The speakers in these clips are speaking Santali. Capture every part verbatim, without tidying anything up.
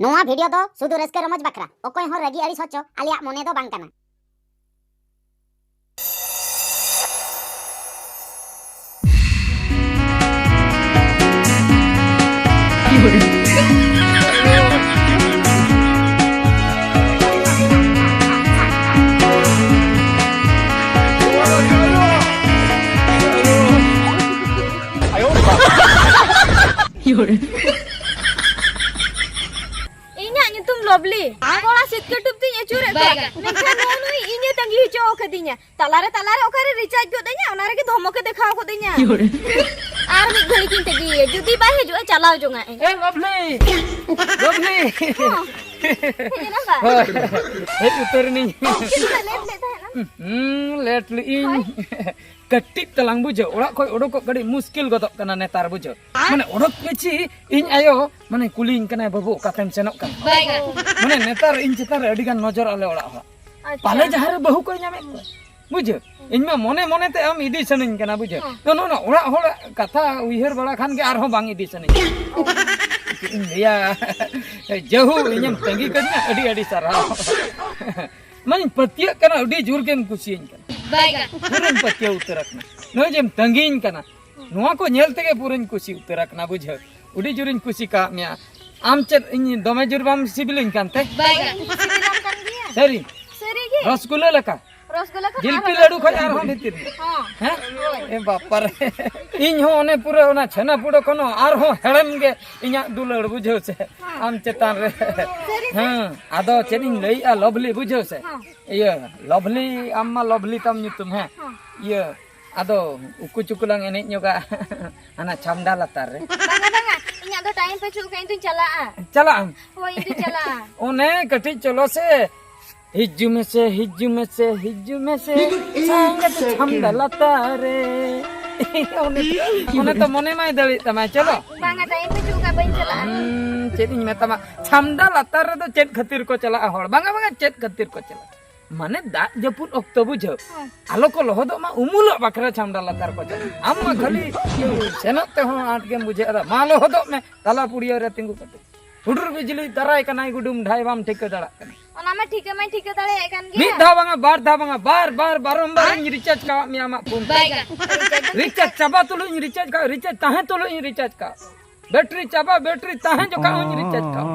ᱱᱚᱣᱟ ᱵᱷᱤᱰᱤᱭᱳ ᱫᱚ ᱥᱩᱫᱷᱩ ᱨᱟᱹᱥᱠᱟᱹ ᱨᱚᱢᱚᱡᱽ ᱵᱟᱠᱷᱨᱟ, ᱚᱠᱚᱭ ᱦᱚᱸ ᱨᱟᱹᱜᱤ ᱟᱹᱲᱤᱥ ᱦᱚᱪᱚ ᱟᱞᱮᱭᱟᱜ ᱢᱚᱱᱮ ᱫᱚ ᱵᱟᱝ ᱠᱟᱱᱟ᱾ ᱤᱧᱟᱜ ᱧᱩᱛᱩᱢ ᱞᱚᱵᱞᱤ᱾ ᱠᱚᱲᱟ ᱥᱤᱫ ᱠᱟᱹᱴᱩᱵ ᱛᱤᱧ ᱟᱹᱪᱩᱨᱮᱫ ᱠᱚᱣᱟ᱾ ᱵᱟᱭᱜᱟ᱾ ᱢᱮᱱᱠᱷᱟᱱ ᱱᱚᱜᱼᱚ ᱱᱩᱭ ᱤᱧᱮ ᱛᱟᱺᱜᱤ ᱦᱚᱪᱚ ᱟᱠᱟᱫᱤᱧᱟ᱾ ᱛᱟᱞᱟᱨᱮ, ᱛᱟᱞᱟᱨᱮ ᱚᱠᱟᱨᱮ ᱨᱤᱪᱟᱨᱡᱽ ᱜᱚᱫ ᱟᱹᱧᱟ, ᱚᱱᱟ ᱨᱮᱜᱮ ᱫᱷᱚᱢᱚᱠᱮ ᱫᱮᱠᱷᱟᱣ ᱜᱚᱫ ᱟᱹᱧᱟ᱾ ᱟᱨ ᱢᱤᱫ ᱜᱷᱟᱹᱲᱤᱡ ᱤᱧ ᱛᱟᱺᱜᱤᱭᱮᱭᱟ, ᱡᱩᱫᱤ ᱵᱟᱭ ᱦᱤᱡᱩᱜᱼᱟ, ᱪᱟᱞᱟᱣ ᱡᱚᱝᱟᱜ ᱟᱹᱧ᱾ ᱮ ᱞᱚᱵᱞᱤ! ᱞᱚᱵᱞᱤ! ᱦᱚᱸ᱾ ᱦᱮᱡ ᱮᱱᱟ ᱵᱟ? ᱦᱳᱭ᱾ ᱦᱮᱡ ᱩᱛᱟᱹᱨ ᱮᱱᱟᱹᱧ᱾ ᱪᱮᱫ ᱞᱮᱠᱟ ᱞᱮᱴ ᱞᱮᱫ ᱛᱟᱦᱮᱸᱱᱟ? ᱦᱩᱸ, ᱞᱮᱴ ᱞᱮᱫ ᱤᱧ᱾ ᱦᱳᱭ᱾ ᱠᱟᱹᱴᱤᱡ ᱛᱟᱞᱟᱝ ᱵᱩᱡᱷᱟᱹᱣ, ᱚᱲᱟᱜ ᱠᱷᱚᱡ ᱚᱰᱚᱠᱚᱜ ᱠᱟᱹᱴᱤᱡ ᱢᱩᱥᱠᱤᱞ ᱜᱚᱫᱚᱜ ᱠᱟᱱᱟ ᱱᱮᱛᱟᱨ ᱵᱩᱡᱷᱟᱹᱣ᱾ ᱢᱟᱱᱮ ᱚᱰᱚᱠ ᱯᱟᱹᱪᱷᱤ ᱤᱧ ᱟᱭᱳ ᱢᱟᱱᱮ ᱠᱩᱞᱤᱧ ᱠᱟᱱᱟᱭ, "ᱵᱟᱹᱵᱩ, ᱚᱠᱟ ᱛᱮᱢ ᱥᱮᱱᱚᱜ ᱠᱟᱱᱟ?" ᱵᱟᱭᱜᱟ᱾ ᱢᱟᱱᱮ ᱱᱮᱛᱟᱨ ᱤᱧ ᱪᱮᱛᱟᱱ ᱨᱮ ᱟᱹᱰᱤ ᱜᱟᱱ ᱱᱚᱡᱚᱨ ᱟᱞᱮ ᱚᱲᱟᱜ ᱦᱚᱲᱟᱜ᱾ ᱟᱪᱪᱷᱟ᱾ ᱯᱟᱞᱮ ᱡᱟᱦᱟᱸ ᱨᱮ ᱵᱟᱹᱦᱩ ᱠᱚᱭ ᱧᱟᱢᱮᱫ ᱠᱚᱣᱟ᱾ ᱵᱩᱡᱷᱟᱹᱣ? ᱤᱧ ᱢᱟ ᱢᱚᱱᱮ ᱢᱚᱱᱮ ᱛᱮ ᱟᱢ ᱤᱫᱤ ᱥᱟᱱᱟᱧ ᱠᱟᱱᱟ, ᱵᱩᱡᱷᱟᱹᱣ? ᱦᱮᱸ᱾ ᱛᱚ ᱱᱚᱜᱼᱚ ᱱᱚᱣᱟ ᱚᱲᱟᱜ ᱦᱚᱲᱟᱜ ᱠᱟᱛᱷᱟ ᱩᱭᱦᱟᱹᱨ ᱵᱟᱲᱟ ᱠᱷᱟᱱ ᱜᱮ ᱟᱨᱦᱚᱸ ᱵᱟᱝ ᱤᱫᱤ ᱥᱟᱱᱟᱧ ᱠᱟᱱᱟ᱾ ᱪᱮᱫ ᱤᱧ ᱞᱟᱹᱭᱟ? ᱡᱟᱹᱦᱩ, ᱤᱧᱮᱢ ᱛᱟᱺᱜᱤ ᱠᱟᱹᱫᱤᱧᱟ, ᱟᱹᱰᱤ ᱟᱹᱰᱤ ᱥᱟᱨᱦᱟᱣ᱾ ᱢᱟᱱᱮᱧ ᱯᱟᱹᱛᱭᱟᱹᱜ ᱠᱟᱱᱟ, ᱟᱹᱰᱤ ᱡᱳᱨ ᱜᱮᱢ ᱠᱩᱥᱤᱭᱟᱹᱧ ᱠᱟᱱᱟ᱾ ᱵᱟᱭᱜᱟ᱾ ᱯᱩᱨᱟᱹᱧ ᱯᱟᱹᱛᱭᱟᱹᱣ ᱩᱛᱟᱹᱨ ᱟᱠᱟᱱᱟ᱾ ᱱᱚᱜᱼᱚᱭ ᱡᱮᱢ ᱛᱟᱺᱜᱤᱧ ᱠᱟᱱᱟ, ᱱᱚᱣᱟ ᱠᱚ ᱧᱮᱞ ᱛᱮᱜᱮ ᱯᱩᱨᱟᱹᱧ ᱠᱩᱥᱤ ᱩᱛᱟᱹᱨ ᱟᱠᱟᱱᱟ, ᱵᱩᱡᱷᱟᱹᱣ᱾ ᱟᱹᱰᱤ ᱡᱳᱨᱤᱧ ᱠᱩᱥᱤ ᱠᱟᱜ ᱢᱮᱭᱟ᱾ ᱟᱢ ᱪᱮᱫ ᱤᱧ ᱫᱚᱢᱮ ᱡᱳᱨ ᱵᱟᱢ ᱥᱤᱵᱤᱞᱤᱧ ᱠᱟᱱ ᱛᱮ? ᱵᱟᱭᱜᱟ᱾ ᱥᱤᱵᱤᱞᱟᱢ ᱠᱟᱱ ᱜᱮᱭᱟ᱾ ᱥᱟᱹᱨᱤ? ᱥᱟᱹᱨᱤ ᱜᱮ᱾ ᱨᱚᱥᱜᱩᱞᱟᱹ ᱞᱮᱠᱟ? ᱨᱚᱥᱜᱩᱞᱟᱹ ᱠᱷᱚᱱ ᱡᱤᱞᱯᱤ ᱟᱨᱦᱚᱸ ᱞᱟᱹᱰᱩ ᱠᱷᱚᱱ ᱨᱚᱥᱜᱩᱞᱟᱹ᱾ ᱟᱨᱦᱚᱸ ᱵᱷᱤᱛᱤᱨ ᱜᱮ᱾ ᱦᱚᱸ᱾ ᱦᱮᱸ? ᱦᱳᱭ᱾ ᱮ ᱵᱟᱯᱟᱨᱮ᱾ ᱤᱧ ᱦᱚᱸ ᱚᱱᱮ ᱯᱩᱨᱟᱹ ᱚᱱᱟ ᱪᱷᱮᱱᱟ ᱯᱩᱰᱟᱹ ᱠᱷᱚᱱ ᱦᱚᱸ ᱟᱨᱦᱚᱸ ᱦᱮᱲᱮᱢ ᱜᱮ ᱤᱧᱟᱹᱜ ᱫᱩᱞᱟᱹᱲ, ᱵᱩᱡᱷᱟᱹᱣ ᱥᱮ᱾ ᱦᱚᱸ᱾ ᱟᱢ ᱪᱮᱛᱟᱱ ᱨᱮ᱾ ᱥᱟᱹᱨᱤ ᱥᱮ? ᱦᱮᱸ᱾ ᱟᱫᱚ ᱪᱮᱫ ᱤᱧ ᱞᱟᱹᱭᱮᱜᱼᱟ, ᱞᱚᱵᱷᱞᱤ, ᱵᱩᱡᱷᱟᱹᱣ ᱥᱮ? ᱦᱚᱸ᱾ ᱤᱭᱟᱹ, ᱞᱚᱵᱷᱞᱤ, ᱟᱢ ᱢᱟ ᱞᱚᱵᱷᱞᱤ ᱛᱟᱢ ᱧᱩᱛᱩᱢ, ᱦᱮᱸ? ᱦᱚᱸ᱾ ᱤᱭᱟᱹ, ᱟᱫᱚ ᱩᱠᱩ ᱪᱩᱠᱩ ᱞᱟᱝ ᱮᱱᱮᱡ ᱧᱚᱜᱟ ᱦᱟᱱᱟ ᱪᱷᱟᱢᱰᱟ ᱞᱟᱛᱟᱨ ᱨᱮ᱾ ᱵᱟᱝᱟ, ᱵᱟᱝᱟ, ᱤᱧᱟᱹᱜ ᱫᱚ ᱴᱟᱭᱤᱢ ᱯᱟᱹᱪᱩᱜ ᱠᱷᱟᱱ ᱤᱧ ᱫᱚᱧ ᱪᱟᱞᱟᱜᱼᱟ᱾ ᱪᱟᱞᱟᱜ ᱟᱢ? ᱦᱳᱭ, ᱤᱧ ᱫᱚᱧ ᱪᱟᱞᱟᱜᱼᱟ᱾ ᱚᱱᱮ ᱠᱟᱹᱴᱤᱡ ᱪᱚᱞᱚ ᱥᱮ, ᱦᱤᱡᱩᱜ ᱢᱮᱥᱮ, ᱦᱤᱡᱩᱜ ᱢᱮᱥᱮ, ᱦᱤᱡᱩᱜ ᱢᱮᱥᱮ, ᱥᱟᱸᱜᱟᱛᱮ ᱪᱷᱟᱢᱰᱟ ᱞᱟᱛᱟᱨ ᱨᱮ᱾ ᱚᱱᱮ, ᱚᱱᱮ ᱛᱚ ᱢᱚᱱᱮ ᱢᱟᱭ ᱫᱟᱹᱲᱮᱫ ᱛᱟᱢᱟ, ᱪᱚᱞᱚ᱾ ᱵᱟᱝᱟ, ᱴᱟᱭᱤᱢ ᱯᱟᱹᱪᱩᱜ ᱠᱷᱟᱱ ᱵᱟᱹᱧ ᱪᱟᱞᱟᱜᱼᱟ᱾ ᱦᱩᱸ, ᱪᱮᱫ ᱤᱧ ᱢᱮᱛᱟᱢᱟ, ᱪᱷᱟᱢᱰᱟ ᱞᱟᱛᱟᱨ ᱨᱮᱫᱚ ᱪᱮᱫ ᱠᱷᱟᱹᱛᱤᱨ ᱠᱚ ᱪᱟᱞᱟᱜᱼᱟ ᱦᱚᱲ? ᱵᱟᱝᱟ, ᱵᱟᱝᱟ, ᱪᱮᱫ ᱠᱷᱟᱹᱛᱤᱨ ᱠᱚ ᱪᱟᱞᱟᱜᱼᱟ? ᱢᱟᱱᱮ ᱫᱟᱜ ᱡᱟᱹᱯᱩᱫ ᱚᱠᱛᱚ ᱵᱩᱡᱷᱟᱹᱣ᱾ ᱦᱮᱸ᱾ ᱟᱞᱚ ᱠᱚ ᱞᱚᱦᱚᱫᱚᱜ ᱢᱟ, ᱩᱢᱩᱞᱚᱜ ᱵᱟᱠᱷᱨᱟ ᱪᱷᱟᱢᱰᱟ ᱞᱟᱛᱟᱨ ᱠᱚ ᱪᱟᱞᱟᱜᱼᱟ᱾ ᱟᱢ ᱢᱟ ᱠᱷᱟᱹᱞᱤ ᱥᱮᱱᱚᱜ ᱛᱮᱦᱚᱸ ᱟᱸᱴ ᱜᱮᱢ ᱵᱩᱡᱷᱟᱹᱣ ᱮᱫᱟ᱾ ᱢᱟ ᱞᱚᱦᱚᱫᱚᱜ ᱢᱮ ᱛᱟᱞᱟ ᱯᱩᱲᱤᱭᱟᱹ ᱨᱮ ᱛᱤᱸᱜᱩ ᱠᱟᱛᱮ᱾ ᱦᱩᱰᱩᱨ ᱵᱤᱡᱽᱞᱤ ᱫᱟᱨᱟᱭ ᱠᱟᱱᱟᱭ, ᱜᱩᱰᱩᱢ ᱰᱷᱟᱭ ᱵᱟᱢ ᱴᱷᱤᱠᱟᱹ ᱫᱟᱲᱮᱭᱟᱜ ᱠᱟᱱᱟ᱾ ᱚᱱᱟ ᱢᱟ ᱴᱷᱤᱠᱟᱹ ᱢᱟᱧ ᱴᱷᱤᱠᱟᱹ ᱫᱟᱲᱮᱭᱟᱜ ᱠᱟᱱ ᱜᱮᱭᱟ᱾ ᱢᱤᱫ ᱫᱷᱟᱣ ᱵᱟᱝᱟ, ᱵᱟᱨ ᱫᱷᱟᱣ ᱵᱟᱝᱟ, ᱵᱟᱨ ᱵᱟᱨ ᱵᱟᱨᱚᱢᱵᱟᱨ ᱤᱧ ᱨᱤᱪᱟᱨᱡᱽ ᱠᱟᱣᱟᱫ ᱢᱮᱭᱟ ᱟᱢᱟᱜ ᱯᱷᱳᱱ᱾ ᱵᱟᱭ ᱜᱟᱱ᱾ ᱨᱤᱪᱟᱨᱡᱽ ᱪᱟᱵᱟ ᱛᱩᱞᱩᱡ ᱤᱧ ᱨᱤᱪᱟᱨᱡᱽ ᱠᱟᱜ, ᱨᱤᱪᱟᱨᱡᱽ ᱛᱟᱦᱮᱸ ᱛᱩᱞᱩᱡ ᱤᱧ ᱨᱤᱪᱟᱨᱡᱽ ᱠᱟᱜ, ᱵᱮᱴᱨᱤ ᱪᱟᱵᱟ, ᱵᱮᱴᱨᱤ ᱛᱟᱦᱮᱸ ᱡᱚᱠᱷᱟᱜ ᱦᱚᱸᱧ ᱨᱤᱪᱟᱨᱡᱽ ᱠᱟᱜ᱾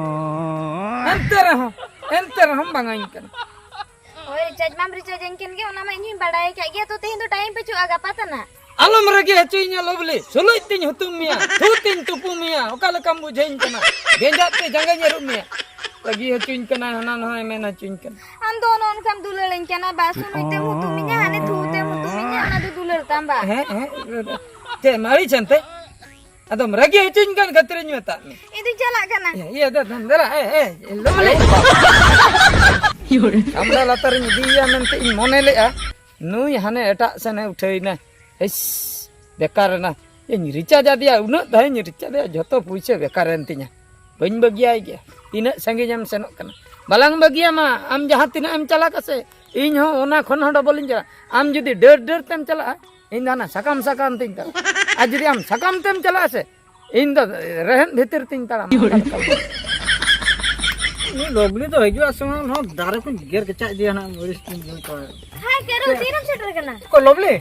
ᱮᱱᱛᱮ ᱨᱮᱦᱚᱸ, ᱮᱱᱛᱮ ᱨᱮᱦᱚᱸᱢ ᱵᱟᱝᱟᱧ ᱠᱟᱱᱟ᱾ ᱦᱳᱭ, ᱨᱤᱪᱟᱨᱡᱽ ᱢᱟᱢ ᱨᱤᱪᱟᱨᱡᱽ ᱟᱹᱧ ᱠᱟᱱ ᱜᱮ, ᱚᱱᱟ ᱢᱟ ᱤᱧ ᱦᱚᱸᱧ ᱵᱟᱰᱟᱭ ᱟᱠᱟᱫ ᱜᱮᱭᱟ᱾ ᱛᱚ, ᱛᱮᱦᱮᱧ ᱫᱚ ᱴᱟᱭᱤᱢ ᱯᱟᱹᱪᱩᱜᱼᱟ, ᱜᱟᱯᱟ ᱛᱟᱱᱟ᱾ ᱟᱞᱚᱢ ᱨᱟᱹᱜᱤ ᱦᱚᱪᱚᱧᱟ ᱞᱚᱵᱽᱞᱤ, ᱥᱩᱞᱩᱡ ᱛᱤᱧ ᱦᱩᱛᱩᱢ ᱢᱮᱭᱟ, ᱛᱷᱩ ᱛᱤᱧ ᱛᱩᱯᱩ ᱢᱮᱭᱟ, ᱚᱠᱟ ᱞᱮᱠᱟᱢ ᱵᱩᱡᱷᱟᱹᱣᱤᱧ ᱠᱟᱱᱟ? ᱜᱮᱸᱡᱟᱜ ᱛᱮ ᱡᱟᱸᱜᱟᱧ ᱟᱹᱨᱩᱵ ᱢᱮᱭᱟ᱾ ᱨᱟᱹᱜᱤ ᱦᱚᱪᱚᱧ ᱠᱟᱱᱟ, ᱦᱟᱱᱟ ᱱᱟᱣᱟᱭ ᱢᱮᱱ ᱦᱚᱪᱚᱧ ᱠᱟᱱᱟ᱾ ᱟᱢ ᱫᱚ ᱚᱱᱮ ᱚᱱᱠᱟᱢ ᱫᱩᱞᱟᱹᱲᱟᱹᱧ ᱠᱟᱱᱟ, ᱵᱟ ᱥᱩᱞᱩᱡ ᱛᱮᱢ ᱦᱩᱛᱩᱢ ᱤᱧᱟ, ᱦᱟᱱᱮ ᱛᱷᱩ ᱛᱮᱢ ᱦᱩᱛᱩᱢ ᱤᱧᱟ, ᱚᱱᱟ ᱫᱚ ᱫᱩᱞᱟᱹᱲ ᱛᱟᱢ ᱵᱟ? ᱦᱮᱸ, ᱦᱮᱸ, ᱪᱮᱫ ᱮᱢ ᱟᱹᱲᱤᱥ ᱮᱱᱛᱮ? ᱟᱫᱚᱢ ᱨᱟᱹᱜᱤ ᱦᱚᱪᱚᱧ ᱠᱟᱱ ᱠᱷᱟᱹᱛᱤᱨᱤᱧ ᱢᱮᱛᱟᱫ ᱢᱮ᱾ ᱤᱧ ᱫᱩᱧ ᱪᱟᱞᱟᱜ ᱠᱟᱱᱟ᱾ ᱤᱭᱟᱹ, ᱫᱮ, ᱫᱮ, ᱫᱮᱞᱟ, ᱮ, ᱮ, ᱞᱚᱵᱽᱞᱤ᱾ ᱟᱢᱫᱟ ᱞᱟᱛᱟᱨ ᱤᱧ ᱤᱫᱤᱭᱮᱭᱟ ᱢᱮᱱᱛᱮ ᱤᱧ ᱢᱚᱱᱮ ᱞᱮᱫᱼᱟ, ᱱᱩᱭ ᱦᱟᱱᱮ ᱮᱴᱟᱜ ᱥᱮᱱᱮ ᱩᱴᱷᱟᱹᱣ ᱮᱱᱟ᱾ ᱤᱥ, ᱵᱮᱠᱟᱨ ᱮᱱᱟ᱾ ᱤᱧ ᱨᱤᱪᱟᱨᱡᱽ ᱟᱫᱮᱭᱟ, ᱩᱱᱟᱹᱜ ᱫᱷᱟᱣ ᱤᱧ ᱨᱤᱪᱟᱨᱡᱽ ᱟᱫᱮᱭᱟ, ᱡᱷᱚᱛᱚ ᱯᱩᱭᱥᱟᱹ ᱵᱮᱠᱟᱨ ᱮᱱ ᱛᱤᱧᱟ᱾ ᱵᱟᱹᱧ ᱵᱟᱹᱜᱤᱭᱟᱭ ᱜᱮᱭᱟ᱾ ᱛᱤᱱᱟᱹᱜ ᱥᱟᱺᱜᱤᱧ ᱮᱢ ᱥᱮᱱᱚᱜ ᱠᱟᱱᱟ? ᱵᱟᱞᱟᱝ ᱵᱟᱹᱜᱤᱭᱟᱢᱟ, ᱟᱢ ᱡᱟᱦᱟᱸ ᱛᱤᱱᱟᱹᱜ ᱮᱢ ᱪᱟᱞᱟᱜ ᱟᱥᱮ, ᱤᱧ ᱦᱚᱸ ᱚᱱᱟ ᱠᱷᱚᱱ ᱦᱚᱸ ᱰᱚᱵᱚᱞ ᱤᱧ ᱪᱟᱞᱟᱜᱼᱟ᱾ ᱟᱢ ᱡᱩᱫᱤ ᱰᱟᱹᱨ ᱰᱟᱹᱨ ᱛᱮᱢ ᱪᱟᱞᱟᱜᱼᱟ, ᱤᱧ ᱫᱚ ᱦᱟᱱᱟ ᱥᱟᱠᱟᱢ ᱥᱟᱠᱟᱢ ᱛᱤᱧ ᱛᱟᱲᱟᱢᱟ᱾ ᱟᱨ ᱡᱩᱫᱤ ᱟᱢ ᱥᱟᱠᱟᱢ ᱛᱮᱢ ᱪᱟᱞᱟᱜᱼᱟ ᱥᱮ, ᱤᱧ ᱫᱚ ᱨᱮᱦᱮᱫ ᱵᱷᱤᱛᱤᱨ ᱛᱤᱧ ᱛᱟᱲᱟᱢᱟ᱾ ᱩᱱᱤ ᱞᱚᱵᱽᱞᱤ ᱫᱚ ᱦᱤᱡᱩᱜᱼᱟ ᱥᱮ ᱵᱟᱝ, ᱱᱚᱣᱟ ᱫᱟᱨᱮ ᱠᱚᱧ ᱜᱮᱨ ᱠᱮᱪᱟᱜ ᱤᱫᱤᱭᱟ ᱱᱟᱜ, ᱟᱹᱲᱤᱥ ᱜᱤᱧ ᱵᱩᱡᱷᱟᱹᱣ ᱠᱚᱣᱟ᱾ ᱦᱟᱭ ᱠᱟᱹᱨᱩ, ᱛᱤᱨᱮᱢ ᱥᱮᱴᱮᱨ ᱠᱟᱱᱟ? ᱚᱠᱚᱭ ᱞᱚᱵᱽᱞᱤ?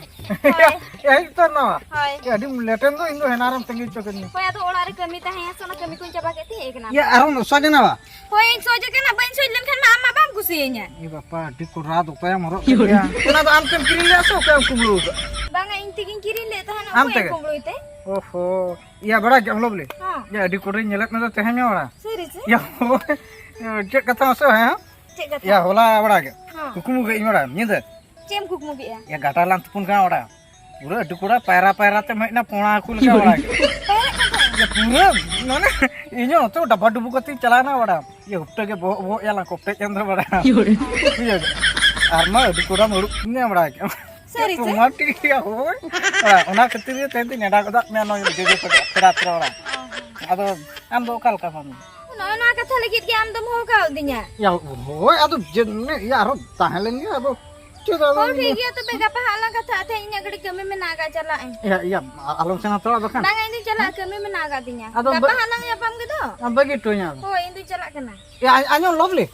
ᱦᱳᱭ᱾ ᱦᱮᱡ ᱩᱛᱟᱹᱨ ᱱᱟᱣᱟ? ᱦᱳᱭ᱾ ᱪᱮᱫ ᱟᱹᱰᱤ ᱞᱮᱴᱮᱱ ᱫᱚ, ᱤᱧ ᱫᱚ ᱦᱮᱱᱟ ᱨᱮᱢ ᱛᱟᱺᱜᱤ ᱦᱚᱪᱚ ᱠᱟᱹᱫᱤᱧᱟ᱾ ᱦᱳᱭ, ᱟᱫᱚ ᱚᱲᱟᱜ ᱨᱮ ᱠᱟᱹᱢᱤ ᱛᱟᱦᱮᱸᱭᱟ ᱥᱮ, ᱚᱱᱟ ᱠᱟᱹᱢᱤ ᱠᱚᱧ ᱪᱟᱵᱟ ᱠᱮᱫ ᱛᱮ ᱦᱮᱡ ᱠᱟᱱᱟ᱾ ᱤᱭᱟᱹ, ᱟᱨᱦᱚᱸ ᱥᱚᱡᱽ ᱮᱱᱟᱣᱟ? ᱦᱳᱭ, ᱤᱧ ᱥᱚᱡᱽ ᱠᱟᱱᱟ, ᱵᱟᱹᱧ ᱥᱚᱡᱽ ᱞᱮᱱᱠᱷᱟᱱ ᱢᱟ ᱟᱢ ᱢᱟ ᱵᱟᱢ ᱠᱩᱥᱤᱭᱟᱹᱧᱟ᱾ ᱮ ᱵᱟᱯᱟ, ᱟᱹᱰᱤ ᱠᱚᱰᱨᱟ ᱫᱚ ᱚᱠᱚᱭᱮᱢ ᱦᱚᱨᱚᱜ ᱠᱮᱫᱮᱭᱟ? ᱚᱱᱟ ᱫᱚ ᱟᱢ ᱛᱮᱢ ᱠᱤᱨᱤᱧ ᱞᱮᱫᱟ ᱥᱮ ᱚᱠᱚᱭᱮᱢ ᱠᱩᱢᱵᱽᱲᱩ ᱟᱠᱟᱫ? ᱵᱟᱝᱟ, ᱤᱧ ᱛᱮᱜᱤᱧ ᱠᱤᱨᱤᱧ ᱞᱮᱫ ᱛᱟᱦᱮᱱᱟ᱾ ᱟᱢ ᱚᱠᱚᱭᱮᱢ ᱛᱮᱜᱮ? ᱠᱩᱢᱵᱽᱲᱩᱭ ᱛᱮ? ᱳᱦᱳ, ᱤᱭᱟᱹ ᱵᱟᱲᱟ ᱠᱮᱫ ᱟᱢ ᱞᱚᱵᱽᱞᱤ? ᱦᱚᱸ᱾ ᱤᱭᱟᱹ, ᱟᱹᱰᱤ ᱠᱚᱰᱨᱟᱧ ᱧᱮᱞᱮᱫ ᱢᱮ ᱫᱚ ᱛᱮᱦᱮᱧ ᱢᱟ ᱵᱟᱲᱟ᱾ ᱥᱟᱹᱨᱤ ᱥᱮ? ᱤᱭᱟᱹ, ᱦᱳᱭ᱾ ᱪᱮᱫ ᱠᱟᱛᱷᱟ ᱢᱟᱥᱮ, ᱦᱮᱸ? ᱪᱮᱫ ᱠᱟᱛᱷᱟ? ᱤᱭᱟᱹ, ᱦᱚᱞᱟ ᱵᱟᱲᱟ ᱜᱮ᱾ ᱦᱚᱸ᱾ ᱠᱩᱠᱢᱩ ᱠᱮᱫ ᱤᱧ ᱵᱟᱲᱟ, ᱧᱤᱫᱟᱹ᱾ ᱪᱮᱫ ᱮᱢ ᱠᱩᱠᱢᱩ ᱠᱮᱫᱼᱟ? ᱤᱭᱟᱹ, ᱜᱟᱰᱟ ᱞᱟᱝ ᱛᱩᱯᱩᱱ ᱠᱟᱱᱟ ᱵᱟᱲᱟ᱾ ᱯᱩᱨᱟᱹ ᱟᱹᱰᱤ ᱠᱚᱰᱨᱟ ᱯᱟᱭᱨᱟ ᱯᱟᱭᱨᱟ ᱛᱮᱢ ᱦᱮᱡ ᱮᱱᱟ, ᱯᱚᱲᱟ ᱦᱟᱹᱠᱩ ᱞᱮᱠᱟ ᱵᱟᱲᱟ ᱜᱮ᱾ ᱯᱟᱭᱨᱟᱜ ᱠᱟᱱ ᱛᱟᱦᱮᱸᱫ? ᱤᱭᱟᱹ, ᱯᱩᱨᱟᱹ, ᱢᱟᱱᱮ, ᱤᱧ ᱦᱚᱸ ᱚᱛᱚ ᱰᱟᱵᱟ ᱰᱩᱵᱩ ᱠᱟᱛᱮᱧ ᱪᱟᱞᱟᱣ ᱮᱱᱟ ᱵᱟᱲᱟ᱾ ᱤᱭᱟᱹ, ᱦᱩᱯᱴᱟᱹ ᱜᱮ ᱵᱚᱦᱚᱜ, ᱵᱚᱦᱚᱜ ᱮᱭᱟ ᱞᱟᱝ ᱠᱚᱯᱴᱮᱡ ᱮᱱ ᱫᱚ ᱵᱟᱲᱟ᱾ ᱵᱩᱡᱷᱟᱹᱣ ᱠᱮᱫ? ᱟᱨ ᱢᱟ ᱟᱹᱰᱤ ᱠᱚᱰᱨᱟᱢ ᱟᱹᱨᱩᱵ ᱠᱤᱫᱤᱧᱟ ᱵᱟᱲᱟ ᱠᱮᱫ᱾ ᱥᱟᱹᱨᱤ ᱥᱮ? ᱛᱚ ᱢᱟ ᱴᱷᱤᱠ ᱜᱮᱭᱟ, ᱦᱳᱭ᱾ ᱚᱱᱟ ᱠᱷᱟᱹᱛᱤᱨ ᱜᱮ ᱛᱮᱦᱮᱧ ᱫᱚᱧ ᱱᱮᱰᱟ ᱜᱚᱫᱟᱜ ᱢᱮᱭᱟ ᱱᱚᱜᱼᱚᱭ ᱡᱚᱡᱚ ᱯᱮᱲᱟ, ᱯᱮᱲᱟ, ᱯᱮᱲᱟ ᱚᱲᱟᱜ᱾ ᱚ, ᱦᱚᱸ᱾ ᱟᱫᱚ ᱟᱢ ᱫᱚ ᱚᱠᱟ ᱞᱮᱠᱟ ᱵᱟᱢ? ᱱᱚᱜᱼᱚ ᱱᱚᱣᱟ ᱠᱟᱛᱷᱟ ᱞᱟᱹᱜᱤᱫ ᱜᱮ ᱟᱢ ᱫᱚᱢ ᱦᱚᱦᱚ ᱠᱟᱣᱫᱤᱧᱟ᱾ ᱭᱟ, ᱦᱳᱭ, ᱟᱫᱚ ᱡᱮ, ᱢᱟᱱᱮ, ᱤᱭᱟᱹ, ᱟᱨᱦᱚᱸ ᱛᱟᱦᱮᱸ ᱞᱮᱱ ᱜᱮ, ᱟᱫᱚ ᱦᱚᱸ, ᱴᱷᱤᱠ ᱜᱮᱭᱟ, ᱛᱚᱵᱮ ᱜᱟᱯᱟ ᱦᱟᱸᱜ ᱞᱟᱝ ᱠᱟᱛᱷᱟᱜᱼᱟ᱾ ᱛᱮᱦᱮᱧ ᱤᱧᱟᱹᱜ ᱠᱟᱹᱴᱤᱡ ᱠᱟᱹᱢᱤ ᱢᱮᱱᱟᱜ ᱟᱠᱟᱫ, ᱪᱟᱞᱟᱜ ᱟᱹᱧ᱾ ᱤᱭᱟᱹ, ᱤᱭᱟᱹ, ᱟᱞᱚᱢ ᱥᱮᱱ ᱦᱟᱛᱟᱲᱚᱜᱼᱟ ᱵᱟᱠᱷᱟᱱ᱾ ᱵᱟᱝᱟ, ᱤᱧ ᱫᱚᱧ ᱪᱟᱞᱟᱜᱼᱟ, ᱠᱟᱹᱢᱤ ᱢᱮᱱᱟᱜ ᱟᱠᱟᱫ ᱛᱤᱧᱟ᱾ ᱟᱫᱚ ᱜᱟᱯᱟ ᱵᱟ- ᱦᱟᱸᱜ ᱞᱟᱝ ᱧᱟᱯᱟᱢ ᱜᱮᱫᱚ᱾ ᱵᱟᱹᱜᱤ ᱦᱚᱴᱚᱧᱟ ᱟᱫᱚ᱾ ᱦᱳᱭ, ᱤᱧ ᱫᱚᱧ ᱪᱟᱞᱟᱜ ᱠᱟᱱᱟ᱾ ᱮ, ᱟᱸ-, ᱟᱸᱡᱚᱢ, ᱞᱚᱵᱽᱞᱤ᱾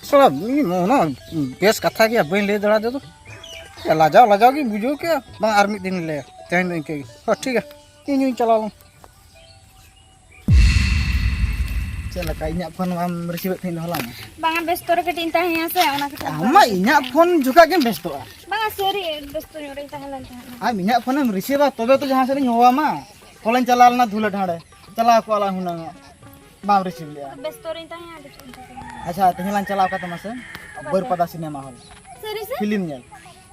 ᱥᱟᱞᱟ, ᱤᱧ ᱚᱱᱟ ᱵᱮᱥ ᱠᱟᱛᱷᱟ ᱜᱮᱭᱟ, ᱵᱟᱹᱧ ᱞᱟᱹᱭ ᱫᱟᱲᱮᱭᱟᱫᱟ ᱫᱚ᱾ ᱮ, ᱞᱟᱡᱟᱣ, ᱞᱟᱡᱟᱣ ᱜᱤᱧ ᱵᱩᱡᱷᱟᱹᱣ ᱠᱮᱜᱼᱟ᱾ ᱵᱟᱝ, ᱟᱨ ᱢᱤᱫ ᱫᱤᱱ ᱞᱟᱹᱭᱟ᱾ ᱛᱮᱦᱮᱧ ᱫᱚ ᱤᱱᱠᱟᱹ ᱜᱮ᱾ ᱦᱳᱭ, ᱴᱷᱤᱠ ᱜᱮᱭᱟ᱾ ᱤᱧ ᱦᱚᱸᱧ ᱪᱟᱞᱟᱣ ᱞᱮᱱ᱾ ᱪᱮᱫ ᱞᱮᱠᱟ, ᱤᱧᱟᱜ ᱯᱷᱳᱱ ᱵᱟᱢ ᱨᱤᱥᱤᱵᱷ ᱮᱫ ᱛᱟᱦᱮᱸᱫ ᱫᱚ ᱦᱚᱞᱟ ᱢᱟ? ᱵᱟᱝᱟ, ᱵᱮᱥᱛᱚ ᱨᱮ ᱠᱟᱹᱴᱤᱡ ᱤᱧ ᱛᱟᱦᱮᱸᱭᱟ ᱥᱮ, ᱚᱱᱟ ᱠᱷᱟᱹᱛᱤᱨ ᱟᱢ ᱢᱟ ᱤᱧᱟᱜ ᱯᱷᱳᱱ ᱡᱚᱠᱷᱟ ᱜᱮᱢ ᱵᱮᱥᱛᱚᱜᱼᱟ᱾ ᱵᱟᱝᱟ, ᱥᱟᱹᱨᱤ ᱵᱮᱥᱛᱚ ᱧᱚᱜ ᱨᱤᱧ ᱛᱟᱦᱮᱸ ᱞᱮᱱ ᱛᱟᱦᱮᱸᱫ᱾ ᱟᱢ ᱤᱧᱟᱜ ᱯᱷᱳᱱᱮᱢ ᱨᱤᱥᱤᱵᱷᱟ ᱛᱚᱵᱮ ᱛᱚ ᱡᱟᱦᱟᱸ ᱥᱮᱫ ᱤᱧ ᱦᱚᱦᱚᱣᱟᱢᱟ᱾ ᱦᱚᱞᱟᱧ ᱪᱟᱞᱟᱣ ᱞᱮᱱᱟ ᱫᱷᱩᱞᱟᱹ ᱰᱟᱸᱰᱮ, ᱪᱟᱞᱟᱣ ᱠᱚᱜᱼᱟ ᱞᱟᱝ ᱦᱩᱱᱟᱹᱝ᱾ ᱵᱟᱢ ᱨᱤᱥᱤᱵᱷ ᱞᱮᱜᱼᱟ᱾ ᱵᱮᱥᱛᱚ ᱨᱤᱧ ᱛᱟᱦᱮᱸᱭᱟ, ᱟᱹᱰᱤ ᱪᱮᱫ ᱤᱧ ᱪᱤᱠᱟᱹᱭᱟ? ᱟᱪᱪᱷᱟ, ᱛᱮᱦᱮᱧ ᱞᱟᱝ ᱪᱟᱞᱟᱣ ᱠᱟᱛᱮ ᱢᱟᱥᱮ ᱚᱠᱟᱛᱮ? ᱵᱟᱹᱨᱯᱟᱫᱟ ᱥᱤᱱᱮᱢᱟ ᱦᱚᱞ᱾ ᱥᱟᱹᱨᱤ ᱥᱮ? ᱯᱷᱤᱞᱢ ᱧᱮᱞ᱾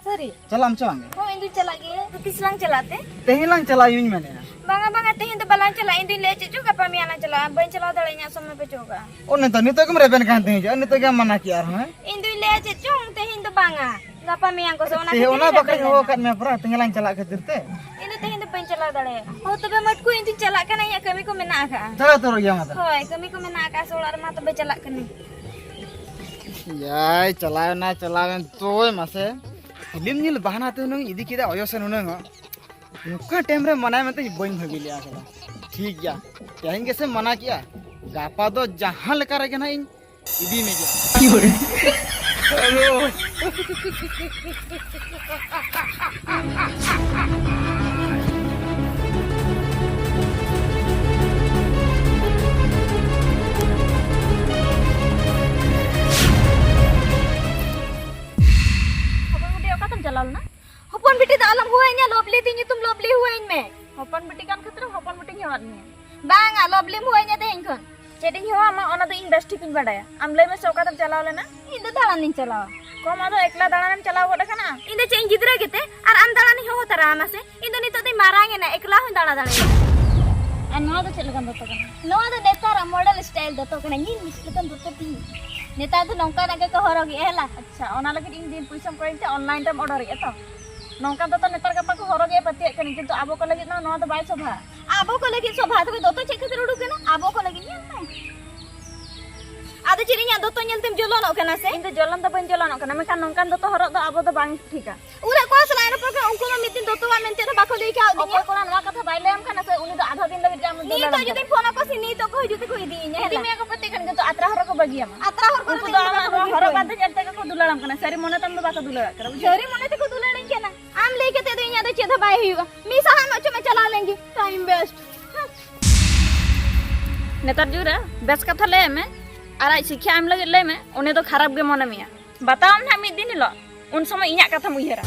ᱥᱟᱹᱨᱤ? ᱪᱟᱞᱟᱜ ᱟᱢ ᱪᱮ ᱵᱟᱝ? ᱦᱳᱭ, ᱤᱧ ᱫᱩᱧ ᱪᱟᱞᱟᱜ ᱜᱮ᱾ ᱛᱤᱥ ᱞᱟᱝ ᱪᱟᱞᱟᱜ ᱛᱮ? ᱛᱮᱦᱮᱧ ᱞᱟᱝ ᱪᱟᱞᱟᱜ ᱤᱧ ᱢᱮᱱᱮᱫᱼᱟ᱾ ᱵᱟᱝᱟ, ᱵᱟᱝᱟ, ᱛᱮᱦᱮᱧ ᱫᱚ ᱵᱟᱞᱟᱝ ᱪᱟᱞᱟᱜᱼᱟ᱾ ᱤᱧ ᱫᱩᱧ ᱞᱟᱹᱭᱟ ᱪᱮᱫ ᱪᱚ ᱜᱟᱯᱟ ᱢᱮᱭᱟᱝ ᱞᱟᱝ ᱪᱟᱞᱟᱜᱼᱟ᱾ ᱵᱟᱹᱧ ᱪᱟᱞᱟᱣ ᱫᱟᱲᱮᱭᱟᱜᱼᱟ, ᱤᱧᱟᱹᱜ ᱥᱚᱢᱚᱭ ᱵᱟᱹᱪᱩᱜ ᱟᱠᱟᱜᱼᱟ᱾ ᱚ, ᱱᱤᱛᱚᱜ, ᱱᱤᱛᱚᱜ ᱜᱮᱢ ᱨᱮᱵᱮᱱ ᱠᱟᱱ ᱛᱤᱧ ᱪᱮ? ᱱᱤᱛᱚᱜ ᱜᱮᱢ ᱢᱟᱱᱟ ᱠᱮᱜᱼᱟ ᱟᱨᱦᱚᱸ, ᱦᱮᱸ? ᱤᱧ ᱫᱩᱧ ᱞᱟᱹᱭᱟ ᱪᱮᱫ ᱪᱚᱝ, ᱛᱮᱦᱮᱧ ᱫᱚ ᱵᱟᱝᱟ᱾ ᱜᱟᱯᱟ ᱢᱮᱭᱟᱝ ᱠᱚ ᱥᱮ, ᱚᱱᱟ ᱛᱮᱦᱮᱧ ᱠᱷᱟᱹᱛᱤᱨ ᱚᱱᱟ ᱤᱧ ᱵᱟᱠᱷᱨᱟᱧ ᱨᱮᱵᱮᱱ ᱦᱚᱦᱚ ᱞᱮᱱᱟ᱾ ᱟᱠᱟᱫ ᱢᱮᱭᱟ ᱯᱟᱨᱟ, ᱛᱮᱦᱮᱧ ᱞᱟᱝ ᱪᱟᱞᱟᱜ ᱠᱷᱟᱹᱛᱤᱨ ᱛᱮ᱾ ᱤᱧ ᱫᱚ ᱛᱮᱦᱮᱧ ᱫᱚ ᱵᱟᱹᱧ ᱪᱟᱞᱟᱣ ᱫᱟᱲᱮᱭᱟᱜᱼᱟ᱾ ᱦᱳ, ᱛᱚᱵᱮ ᱢᱟᱹᱴᱠᱩ, ᱤᱧ ᱫᱩᱧ ᱪᱟᱞᱟᱜ ᱠᱟᱱᱟ, ᱤᱧᱟᱹᱜ ᱠᱟᱹᱢᱤ ᱠᱚ ᱢᱮᱱᱟᱜ ᱟᱠᱟᱜᱼᱟ᱾ ᱪᱟᱞᱟᱣ ᱩᱛᱟᱹᱨᱚᱜ ᱜᱮᱭᱟᱢ ᱟᱫᱚ᱾ ᱦᱳᱭ, ᱠᱟᱹᱢᱤ ᱠᱚ ᱢᱮᱱᱟᱜ ᱟᱠᱟᱜᱼᱟ ᱥᱮ ᱚᱲᱟᱜ ᱨᱮᱢᱟ, ᱛᱚᱵᱮ ᱪᱟᱞᱟᱜ ᱠᱟᱹᱱᱟᱹᱧ᱾ ᱮᱭᱟᱭ, ᱪᱟᱞᱟᱣᱮᱱᱟ, ᱪᱟᱞᱟᱣᱮᱱ ᱛᱚᱭ ᱢᱟᱥᱮ᱾ ᱯᱷᱤᱞᱢ ᱧᱮᱞ ᱵᱟᱦᱟᱱᱟ ᱛᱮ ᱦᱩᱱᱟᱹᱝ ᱤᱫᱤ ᱠᱮᱫᱟ ᱚᱭᱚ ᱥᱮ ᱱᱩᱱᱟᱹᱝ᱾ ᱱᱚᱝᱠᱟ ᱴᱟᱭᱤᱢ ᱨᱮ ᱢᱟᱱᱟᱭ ᱢᱮᱱᱛᱮ ᱵᱟᱹᱧ ᱵᱷᱟᱹᱵᱤ ᱞᱮᱜᱼᱟ ᱥᱟᱞᱟ᱾ ᱴᱷᱤᱠ ᱜᱮᱭᱟ, ᱛᱮᱦᱮᱧ ᱜᱮᱥᱮ ᱢᱟᱱᱟ ᱠᱮᱜᱼᱟ, ᱜᱟᱯᱟ ᱫᱚ ᱡᱟᱦᱟᱸ ᱞᱮᱠᱟ ᱨᱮᱜᱮ ᱱᱟᱦᱟᱜ ᱤᱧ ᱤᱫᱤ ᱢᱮ ᱜᱮᱭᱟ᱾ ᱦᱚᱯᱚᱱ ᱵᱤᱴᱤ, ᱚᱠᱟᱛᱮᱢ ᱪᱟᱞᱟᱣ ᱞᱮᱱᱟ? ᱦᱚᱯᱚᱱ ᱵᱤᱴᱤ ᱫᱚ ᱟᱞᱚᱢ ᱦᱚᱦᱚᱣᱟᱹᱧᱟ, ᱞᱚᱵᱽᱞᱤ ᱛᱤᱧ ᱧᱩᱛᱩᱢ, ᱞᱚᱵᱽᱞᱤ ᱦᱚᱦᱚᱣᱟᱹᱧ ᱢᱮ᱾ ᱦᱚᱯᱚᱱ ᱵᱤᱴᱤ ᱠᱟᱱ ᱠᱷᱟᱹᱛᱤᱨ ᱦᱚᱯᱚᱱ ᱵᱤᱴᱤᱧ ᱦᱚᱦᱚᱣᱟᱫ ᱢᱮᱭᱟ᱾ ᱵᱟᱝᱟ, ᱞᱚᱵᱽᱞᱤᱢ ᱦᱚᱦᱚᱣᱟᱹᱧᱟ ᱛᱮᱦᱮᱧ ᱠᱷᱚᱱ᱾ ᱪᱮᱫ ᱤᱧ ᱦᱚᱦᱚᱣᱟᱢᱟ, ᱚᱱᱟ ᱫᱚ ᱤᱧ ᱵᱮᱥ ᱴᱷᱤᱠᱤᱧ ᱵᱟᱰᱟᱭᱟ᱾ ᱟᱢ ᱞᱟᱹᱭ ᱢᱮᱥᱮ, ᱚᱠᱟᱛᱮᱢ ᱪᱟᱞᱟᱣ ᱞᱮᱱᱟ? ᱤᱧ ᱫᱚ ᱫᱟᱬᱟᱱᱤᱧ ᱪᱟᱞᱟᱣᱟ᱾ ᱠᱚᱢ ᱟᱫᱚ ᱮᱠᱞᱟ ᱫᱟᱬᱟᱱᱮᱢ ᱪᱟᱞᱟᱣ ᱜᱚᱫ ᱟᱠᱟᱱᱟ? ᱤᱧ ᱫᱚ ᱪᱮᱫ ᱤᱧ ᱜᱤᱫᱽᱨᱟᱹ ᱜᱮᱛᱮ? ᱟᱨ ᱟᱢ ᱫᱟᱬᱟᱱᱤᱧ ᱦᱚᱦᱚ ᱛᱟᱨᱟ ᱟᱢᱟ ᱥᱮ? ᱤᱧ ᱫᱚ ᱱᱤᱛᱚᱜ ᱫᱚᱧ ᱢᱟᱨᱟᱝ ᱮᱱᱟ, ᱮᱠᱞᱟ ᱦᱚᱸᱧ ᱫᱟᱬᱟ ᱫᱟᱲᱮᱭᱟᱜᱼᱟ᱾ ᱟᱨ ᱱᱚᱣᱟ ᱫᱚ ᱪᱮᱫ ᱞᱮᱠᱟᱱ ᱫᱚᱛᱚ ᱠᱟᱱᱟ? ᱱᱚᱣᱟ ᱫᱚ ᱱᱮᱛᱟᱨᱟᱜ ᱢᱚᱰᱮᱞ ᱥᱴᱟᱭᱤᱞ ᱫᱚᱛᱚ ᱠᱟᱱᱟ, ᱧᱮᱞ ᱢᱮ ᱪᱮᱫ ᱞᱮᱠᱟᱱ ᱫᱚᱛᱚ ᱛᱤᱧ᱾ ᱱᱮᱛᱟᱨ ᱫᱚ ᱱᱚᱝᱠᱟᱱᱟᱜ ᱜᱮᱠᱚ ᱦᱚᱨᱚᱜᱮᱜᱼᱟ, ᱦᱮᱞᱟ᱾ ᱟᱪᱪᱷᱟ, ᱚᱱᱟ ᱞᱟᱹᱜᱤᱫ ᱤᱧ ᱫᱤᱱ ᱯᱩᱭᱥᱟᱹᱢ ᱠᱚᱭᱤᱧ ᱛᱮ ᱚᱱᱞᱟᱭᱤᱱ ᱨᱮᱢ ᱚᱰᱟᱨᱮᱜᱼᱟ ᱛᱚ? ᱱᱚᱝᱠᱟᱱ ᱫᱚᱛᱚ ᱱᱮᱛᱟᱨ ᱜᱟᱯᱟ ᱠᱚ ᱦᱚᱨᱚᱜᱮᱜᱼᱟ, ᱯᱟᱹᱛᱭᱟᱹᱜ ᱠᱟᱹᱱᱟᱹᱧ, ᱠᱤᱱᱛᱩ ᱟᱵᱚ ᱠᱚ ᱞᱟᱹᱜᱤᱫ ᱢᱟ ᱱᱚᱣᱟ ᱫᱚ ᱵᱟᱭ ᱥᱚᱵᱷᱟ᱾ ᱟᱵᱚ ᱠᱚ ᱞᱟᱹᱜᱤᱫ ᱥᱚᱵᱷᱟ, ᱛᱚᱵᱮ ᱫᱚᱛᱚ ᱪᱮᱫ ᱠᱷᱟᱹᱛᱤᱨ ᱩᱰᱩᱠ ᱮᱱᱟ? ᱟᱵᱚ ᱠᱚ ᱞᱟᱹᱜᱤᱫ, ᱧᱮᱞ ᱢᱮ᱾ ᱟᱫᱚ ᱪᱮᱫ ᱤᱧᱟᱹᱜ ᱫᱚᱛᱚ ᱧᱮᱞ ᱛᱮᱢ ᱡᱚᱞᱚᱱᱚᱜ ᱠᱟᱱᱟ ᱥᱮ? ᱤᱧ ᱫᱚ ᱡᱚᱞᱚᱱ ᱫᱚ ᱵᱟᱹᱧ ᱡᱚᱞᱚᱱᱚᱜ ᱠᱟᱱᱟ, ᱢᱮᱱᱠᱷᱟᱱ ᱱᱚᱝᱠᱟᱱ ᱫᱚᱛᱚ ᱦᱚᱨᱚᱜ ᱫᱚ ᱟᱵᱚ ᱫᱚ ᱵᱟᱝ ᱴᱷᱤᱠᱟ᱾ ᱩᱱᱟᱹᱜ ᱠᱚᱲᱟ ᱥᱟᱞᱟᱜ ᱮ ᱨᱚᱯᱚᱲ ᱠᱟᱱᱟ, ᱩᱱᱠᱩ ᱢᱟ ᱢᱤᱫ ᱫᱤᱱ ᱫᱚᱛᱚᱣᱟᱜ ᱢᱮᱱᱛᱮ ᱫᱚ ᱵᱟᱠᱚ ᱞᱟᱹᱭ ᱠᱟᱣᱫᱤᱧᱟ᱾ ᱚᱠᱚᱭ ᱠᱚᱲᱟ ᱱᱚᱣᱟ ᱠᱟᱛᱷᱟ ᱵᱟᱭ ᱞᱟᱹᱭᱟᱢ ᱠᱟᱱᱟ ᱥᱮ? ᱩᱱᱤ ᱫᱚ ᱟᱫᱷᱟ ᱫᱤᱱ ᱞᱟᱹᱜᱤᱫ ᱜᱮ ᱟᱢ ᱫᱚ ᱱᱤᱛᱚᱜ ᱫᱩᱞᱟᱹᱲᱟᱢ ᱡᱩᱫᱤ ᱠᱟᱱᱟ᱾ ᱯᱷᱳᱱ ᱟᱠᱚ ᱥᱮ, ᱱᱤᱛᱚᱜ ᱠᱚ ᱦᱤᱡᱩᱜ ᱛᱮᱠᱚ ᱤᱫᱤᱭᱤᱧᱟ, ᱤᱫᱤ ᱦᱮᱸ ᱞᱟ? ᱢᱮᱭᱟ ᱠᱚ ᱯᱟᱹᱛᱤ ᱠᱷᱟᱱ ᱜᱮ ᱛᱚ ᱟᱛᱨᱟ ᱦᱚᱨ ᱠᱚᱨᱮ ᱩᱱᱠᱩ ᱫᱚ ᱟᱢᱟᱜ ᱱᱚᱣᱟ ᱦᱚᱨᱚᱜ ᱵᱟᱸᱫᱮ ᱧᱮᱞ ᱛᱮᱜᱮ ᱠᱚ ᱫᱩᱞᱟᱹᱲᱟᱢ ᱠᱟᱱᱟ᱾ ᱥᱟᱹᱨᱤ ᱢᱚᱱᱮ ᱛᱟᱢ ᱫᱚ ᱵᱟᱠᱚ ᱫᱩᱞᱟᱹᱲᱟᱜ ᱠᱟᱱᱟ, ᱵᱩᱡᱷᱟᱹᱣ? ᱥᱟᱹᱨᱤ ᱢᱚᱱᱮ ᱛᱮᱠᱚ ᱫᱩᱞᱟᱹᱲᱟᱹᱧ ᱠᱟᱱᱟ᱾ ᱟᱢ ᱞᱟᱹᱭ ᱠᱟᱛᱮ ᱫᱚ ᱤᱧᱟᱹᱜ ᱫᱚ ᱪᱮᱫ ᱦᱚᱸ ᱵᱟᱭ ᱦᱩᱭᱩᱜᱼᱟ᱾ ᱢᱤᱫ ᱥᱟᱦᱟ ᱢᱟ ᱪᱚ ᱢᱟ ᱪᱟᱞᱟᱣ ᱞᱮᱱ ᱜᱮ, time waste᱾ ᱱᱮᱛᱟᱨ ᱡᱩᱜᱽ ᱨᱮ ᱵᱮᱥ ᱠᱟᱛᱷᱟ ᱞᱟᱹᱭ ᱢᱮ, ᱟᱨ ᱟᱡ ᱥᱤᱠᱷᱟ ᱮᱢ ᱞᱟᱹᱜᱤᱫ ᱞᱟᱹᱭ ᱢᱮ, ᱩᱱᱤ ᱫᱚ ᱠᱷᱟᱨᱟᱯ ᱜᱮ ᱢᱚᱱᱮ ᱢᱮᱭᱟ᱾ ᱵᱟᱛᱟᱣᱟᱢ ᱱᱟᱦᱟᱜ ᱢᱤᱫ ᱫᱤᱱ ᱦᱤᱞᱳᱜ, ᱩᱱ ᱥᱚᱢᱚᱭ ᱤᱧᱟᱹᱜ ᱠᱟᱛᱷᱟᱢ ᱩᱭᱦᱟᱹᱨᱟ᱾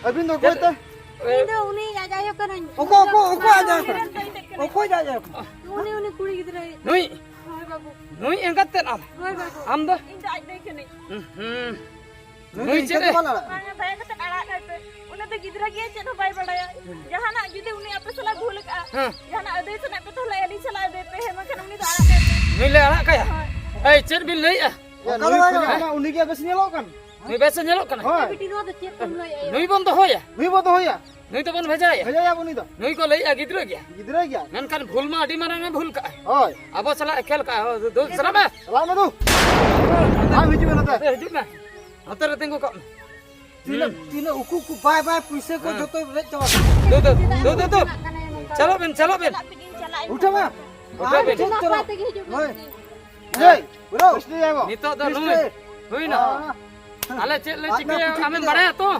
ᱟᱹᱵᱤᱱ ᱫᱚ ᱚᱠᱚᱭ ᱛᱮ? ᱤᱧ ᱫᱚ ᱩᱱᱤ ᱡᱟᱡᱟᱭᱳ ᱠᱟᱹᱱᱟᱹᱧ᱾ ᱚᱠᱚᱭ, ᱚᱠᱚᱭ, ᱚᱠᱚᱭ ᱡᱟᱡᱟᱭᱳ ᱠᱟᱱᱟ? ᱚᱠᱚᱭ ᱡᱟᱡᱟᱭᱳ ᱠᱟᱱᱟ? ᱩᱱᱤ, ᱩᱱᱤ ᱠᱩᱲᱤ ᱜᱤᱫᱽᱨᱟᱹ᱾ ᱱᱩᱭ? ᱦᱳᱭ ᱵᱟᱹᱵᱩ᱾ ᱱᱩᱭ ᱮᱸᱜᱟᱛ ᱛᱮᱫ ᱟᱢ? ᱦᱳᱭ ᱵᱟᱹᱵᱩ᱾ ᱟᱢ ᱫᱚ? ᱤᱧ ᱫᱚ ᱟᱡ ᱫᱟᱹᱭ ᱠᱟᱹᱱᱟᱹᱧ᱾ ᱦᱩᱸ᱾ ᱱᱩᱭ ᱱᱩᱭ ᱫᱚ ᱪᱮᱫ ᱤᱧ ᱮ? ᱫᱚ ᱵᱟᱝ ᱟᱲᱟᱜ᱾ ᱵᱟᱝᱟ, ᱫᱟᱭᱟ ᱠᱟᱛᱮ ᱟᱲᱟᱜ ᱠᱟᱭ ᱯᱮ᱾ ᱩᱱᱤ ᱫᱚ ᱜᱤᱫᱽᱨᱟᱹ ᱜᱮᱭᱟ, ᱪᱮᱫ ᱦᱚᱸ ᱵᱟᱭ ᱵᱟᱲᱟᱭᱟ᱾ ᱡᱟᱦᱟᱱᱟᱜ ᱡᱩᱫᱤ ᱩᱱᱤ ᱟᱯᱮ ᱥᱟᱞᱟᱜ ᱵᱷᱩᱞ ᱟᱠᱟᱜᱼᱟ, ᱦᱮᱸ᱾ ᱡᱟᱦᱟᱱᱟᱜ ᱟᱹᱫᱟᱹᱭ ᱥᱟᱱᱟᱭᱮᱫ ᱯᱮ, ᱛᱟᱦᱚᱞᱮ ᱟᱹᱞᱤᱧ ᱥᱟᱞᱟᱜ ᱟᱹᱫᱟᱹᱭ ᱯᱮ᱾ ᱦᱮᱸ, ᱵᱟᱝᱠᱷᱟᱱ ᱩᱱᱤ ᱫᱚ ᱟᱲᱟᱜ ᱠᱟᱭ ᱯᱮ᱾ ᱱᱩᱭ ᱞᱮ ᱟᱲᱟᱜ ᱠᱟᱭᱟ? ᱦᱳᱭ᱾ ᱮᱭ, ᱚᱱᱠᱟ ᱫᱚ ᱱᱩᱭ ᱵᱟᱝ ᱠᱷᱚᱱ ᱜᱟᱱᱚᱜᱼᱟ᱾ ᱩᱱᱤ ᱜᱮ ᱵᱮᱥ ᱧᱮᱞᱚᱜ ᱠᱟᱱ᱾ ᱱᱩᱭ ᱵᱮᱥ ᱮ ᱧᱮᱞᱚᱜ ᱠᱟᱱᱟ? ᱦᱳᱭ᱾ ᱵᱤᱴᱤ, ᱱᱚᱣᱟ ᱫᱚ ᱪᱮᱫ ᱠᱚᱢ ᱞᱟᱹᱭᱮᱜᱼᱟ? ᱱᱩᱭ ᱵᱚᱱ ᱫᱚᱦᱚᱭᱟ᱾ ᱱᱩᱭ ᱵᱚᱱ ᱫᱚᱦᱚᱭᱟ᱾ ᱵᱷᱮᱡᱟᱭᱟ ᱩᱱᱤ ᱫᱚ᱾ ᱱᱩᱭ ᱠᱚ ᱞᱟᱹᱭᱮᱜᱼᱟ ᱜᱤᱫᱽᱨᱟᱹ ᱜᱮᱭᱟ᱾ ᱜᱤᱫᱽᱨᱟᱹ ᱜᱮᱭᱟ᱾ ᱢᱮᱱᱠᱷᱟᱱ ᱵᱷᱩᱞ ᱢᱟ ᱟᱹᱰᱤ ᱢᱟᱨᱟᱝ ᱮ ᱵᱷᱩᱞ ᱠᱟᱜᱼᱟ᱾ ᱦᱳᱭ᱾ ᱟᱵᱚ ᱥᱟᱞᱟᱜ ᱮ ᱠᱷᱮᱞ ᱠᱟᱜᱼᱟ᱾ ᱦᱳᱭ, ᱫᱩ, ᱪᱟᱞᱟᱜ ᱢᱮ᱾ ᱪᱟᱞᱟᱜ ᱢᱮ ᱫᱩ᱾ ᱟᱢ ᱦᱤᱡᱩᱜ ᱢᱮ ᱱᱚᱛᱮ᱾ ᱮ, ᱦᱤᱡᱩᱜ ᱢᱮ᱾ ᱱᱚᱛᱮ ᱨᱮ ᱛᱤᱸᱜᱩ ᱠᱚᱜ ᱢᱮ᱾ ᱛᱤᱱᱟᱹᱜ, ᱦᱩᱸ᱾ ᱛᱤᱱᱟᱹᱜ ᱩᱠᱩ ᱩᱠᱩ ᱵᱟᱭ ᱵᱟᱭ ᱯᱩᱭᱥᱟᱹ ᱠᱚ ᱦᱮᱸ᱾ ᱡᱚᱛᱚ ᱨᱮᱡ ᱪᱟᱵᱟ ᱠᱮᱫᱟ᱾ ᱫᱩ, ᱫᱩ, ᱫᱩ, ᱫᱩ, ᱫᱩ᱾ ᱪᱟᱞᱟᱜ ᱵᱤᱱ, ᱪᱟᱞᱟᱜ ᱵᱤᱱ᱾ ᱩᱴᱷᱟᱹᱣ ᱢᱮ᱾ ᱩᱴᱷᱟᱹᱣ ᱵᱤᱱ᱾ ᱪᱟᱞᱟᱜ ᱱᱟᱯᱟᱭ ᱛᱮᱜᱮ ᱦᱤᱡᱩᱜ ᱵᱤᱱ᱾ ᱦᱳᱭ᱾ ᱦᱮᱸ᱾ ᱮᱭ, ᱵᱨᱳ, ᱱᱤᱛᱚᱜ ᱫᱚ ᱱᱩᱭ᱾ ᱦᱩᱭᱱᱟ᱾ ᱦᱮᱸ᱾ ᱟᱞᱮ ᱪᱮᱫ ᱞᱮ ᱟᱨ ᱪᱤᱠᱟᱹᱭᱟ, ᱱᱚᱣᱟ ᱟᱢᱮᱢ ᱠᱩᱪᱤ ᱵᱟᱲᱟᱭᱟ ᱛᱚ?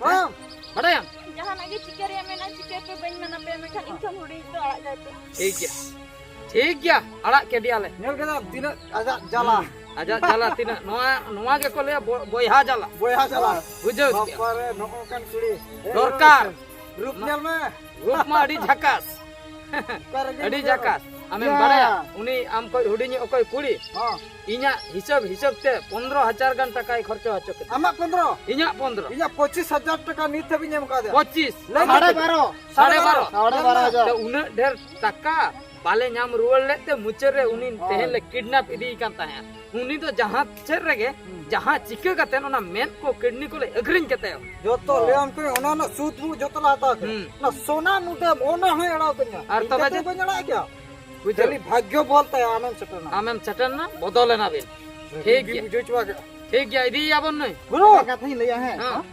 ᱦᱮᱸ? ᱵᱟᱲᱟᱭᱟᱢ? ᱡᱟᱦᱟᱱᱟᱜ ᱜᱮ ᱪᱤᱠᱟᱹ ᱨᱮᱭᱟᱜ ᱢᱮᱱᱟᱜᱼᱟ, ᱪᱤᱠᱟᱹᱭ ᱯᱮ, ᱵᱟᱹᱧ ᱢᱟᱱᱟ ᱯᱮᱭᱟ, ᱢᱮᱱᱠᱷᱟᱱ ᱤᱧ ᱠᱷᱚᱱ ᱦᱩᱰᱤᱧ ᱫᱚ ᱟᱲᱟᱜ ᱠᱟᱭ ᱯᱮ᱾ ᱴᱷᱤᱠ ᱜᱮᱭᱟ᱾ ᱴᱷᱤᱠ ᱜᱮᱭᱟ, ᱟᱲᱟᱜ ᱠᱮᱫᱮᱭᱟᱞᱮ᱾ ᱧᱮᱞ ᱠᱮᱫᱟᱢ ᱛᱤᱱᱟᱹᱜ ᱟᱡᱟᱜ ᱡᱟᱞᱟ? ᱦᱩᱸ, ᱟᱡᱟᱜ ᱡᱟᱞᱟ ᱛᱤᱱᱟᱹᱜ, ᱱᱚᱣᱟ, ᱱᱚᱣᱟ ᱜᱮᱠᱚ ᱞᱟᱹᱭᱟ ᱵᱚ-, ᱵᱚᱭᱦᱟ ᱡᱟᱞᱟ᱾ ᱵᱚᱭᱦᱟ ᱡᱟᱞᱟ᱾ ᱵᱩᱡᱷᱟᱹᱣ ᱠᱮᱫᱟ? ᱵᱟᱯᱟᱨᱮ, ᱱᱚᱜᱼᱚ ᱱᱚᱝᱠᱟᱱ ᱠᱩᱲᱤ᱾ ᱫᱚᱨᱠᱟᱨ᱾ ᱨᱩᱯ ᱧᱮᱞ ᱢᱮ᱾ ᱨᱩᱯ ᱢᱟ ᱟᱹᱰᱤ ᱡᱷᱟᱠᱟᱥ᱾ ᱚᱠᱟᱨᱮ ᱟᱹᱰᱤ ᱧᱮᱞ ᱡᱷᱟᱠᱟᱥ᱾ ᱟᱢᱮᱢ ᱭᱟ᱾ ᱵᱟᱲᱟᱭᱟ, ᱩᱱᱤ ᱟᱢ ᱠᱷᱚᱡ ᱦᱩᱰᱤᱧᱤᱡ ᱚᱠᱚᱭ ᱠᱩᱲᱤ, ᱦᱚᱸ᱾ ᱤᱧᱟᱜ ᱦᱤᱥᱟᱹᱵ, ᱦᱤᱥᱟᱹᱵ ᱛᱮ ᱯᱚᱱᱫᱽᱨᱚ ᱦᱟᱡᱟᱨ ᱜᱟᱱ ᱴᱟᱠᱟᱭ ᱠᱷᱚᱨᱪᱟ ᱦᱚᱪᱚ ᱠᱮᱫᱟ᱾ ᱟᱢᱟᱜ ᱯᱚᱱᱫᱽᱨᱚ? ᱤᱧᱟᱜ ᱯᱚᱱᱫᱽᱨᱚ᱾ ᱤᱧᱟᱜ ᱯᱚᱸᱪᱤᱥ ᱦᱟᱡᱟᱨ ᱴᱟᱠᱟ ᱱᱤᱛ ᱦᱟᱹᱵᱤᱡ ᱮᱢ ᱠᱟᱣᱫᱮᱭᱟ᱾ ᱯᱚᱸᱪᱤᱥ᱾ ᱞᱟᱹᱭ ᱢᱮ᱾ ᱥᱟᱲᱮ ᱵᱟᱨᱚ᱾ ᱥᱟᱲᱮ ᱵᱟᱨᱚ᱾ ᱥᱟᱲᱮ ᱵᱟᱨᱚ ᱦᱟᱡᱟᱨ᱾ ᱛᱚ, ᱩᱱᱟᱹᱜ ᱰᱷᱮᱨ ᱴᱟᱠᱟ ᱵᱟᱞᱮ ᱧᱟᱢ ᱨᱩᱣᱟᱹᱲ ᱞᱮᱫ ᱛᱮ ᱢᱩᱪᱟᱹᱫ ᱨᱮ ᱩᱱᱤ ᱦᱳᱭ᱾ ᱛᱮᱦᱮᱧ ᱞᱮ ᱠᱤᱰᱱᱟᱯ ᱤᱫᱤᱭᱮ ᱠᱟᱱ ᱛᱟᱦᱮᱸᱫ᱾ ᱩᱱᱤ ᱫᱚ ᱡᱟᱦᱟᱸ ᱥᱮᱫ ᱨᱮᱜᱮ, ᱦᱩᱸ᱾ ᱡᱟᱦᱟᱸ ᱪᱤᱠᱟᱹ ᱠᱟᱛᱮ ᱚᱱᱟ ᱢᱮᱫ ᱠᱚ ᱠᱤᱰᱱᱤ ᱠᱚᱞᱮ ᱟᱹᱠᱷᱨᱤᱧ ᱠᱟᱛᱮ ᱡᱚᱛᱚ ᱦᱳᱭ᱾ ᱞᱟᱹᱭᱟᱢ ᱠᱟᱹᱱᱟᱹᱧ, ᱚᱱᱟ ᱨᱮᱱᱟᱜ ᱥᱩᱫ ᱢᱩᱫ ᱡᱚᱛᱚ ᱞᱮ ᱦᱟᱛᱟᱣ ᱠᱮᱫᱟ᱾ ᱦᱩᱸ᱾ ᱚᱱᱟ ᱥᱚᱱᱟ ᱢᱩᱫᱟᱹᱢ, ᱚᱱᱟ ᱦᱚᱸᱭ ᱮᱲᱟᱣ ᱠᱟᱹᱧᱟ᱾ ᱟᱨ ᱤᱧ ᱛᱚᱵᱮ ᱠᱟᱛᱮ ᱡᱮ? ᱵᱟᱹᱧ ᱟᱲᱟᱜ ᱠᱮᱭᱟ᱾ ᱵᱩᱡᱷᱟᱹᱣ? ᱠᱷᱟᱹᱞᱤ ᱵᱷᱟᱜᱽᱭᱚ ᱵᱚᱞ ᱛᱮ ᱟᱢᱮᱢ ᱥᱮᱴᱮᱨ ᱮᱱᱟ᱾ ᱟᱢᱮᱢ ᱥᱮᱴᱮᱨ ᱮᱱᱟ, ᱵᱚᱫᱚᱞ ᱮᱱᱟ ᱵᱤᱱ᱾ ᱴᱷᱤᱠ ᱜᱮ ᱜᱮᱭᱟ᱾ ᱵᱩᱡᱷᱟᱹᱣ ᱦᱚᱪᱚ ᱠᱮᱫ᱾ ᱴᱷᱤᱠ ᱜᱮᱭᱟ, ᱤᱫᱤᱭᱮᱭᱟᱵᱚᱱ ᱱᱩᱭ᱾ ᱵᱩᱨᱩ᱾ ᱢᱤᱫᱴᱟᱝ ᱠᱟᱛᱷᱟᱧ ᱞᱟᱹᱭᱟ, ᱦᱮᱸ᱾ ᱦᱮᱸ᱾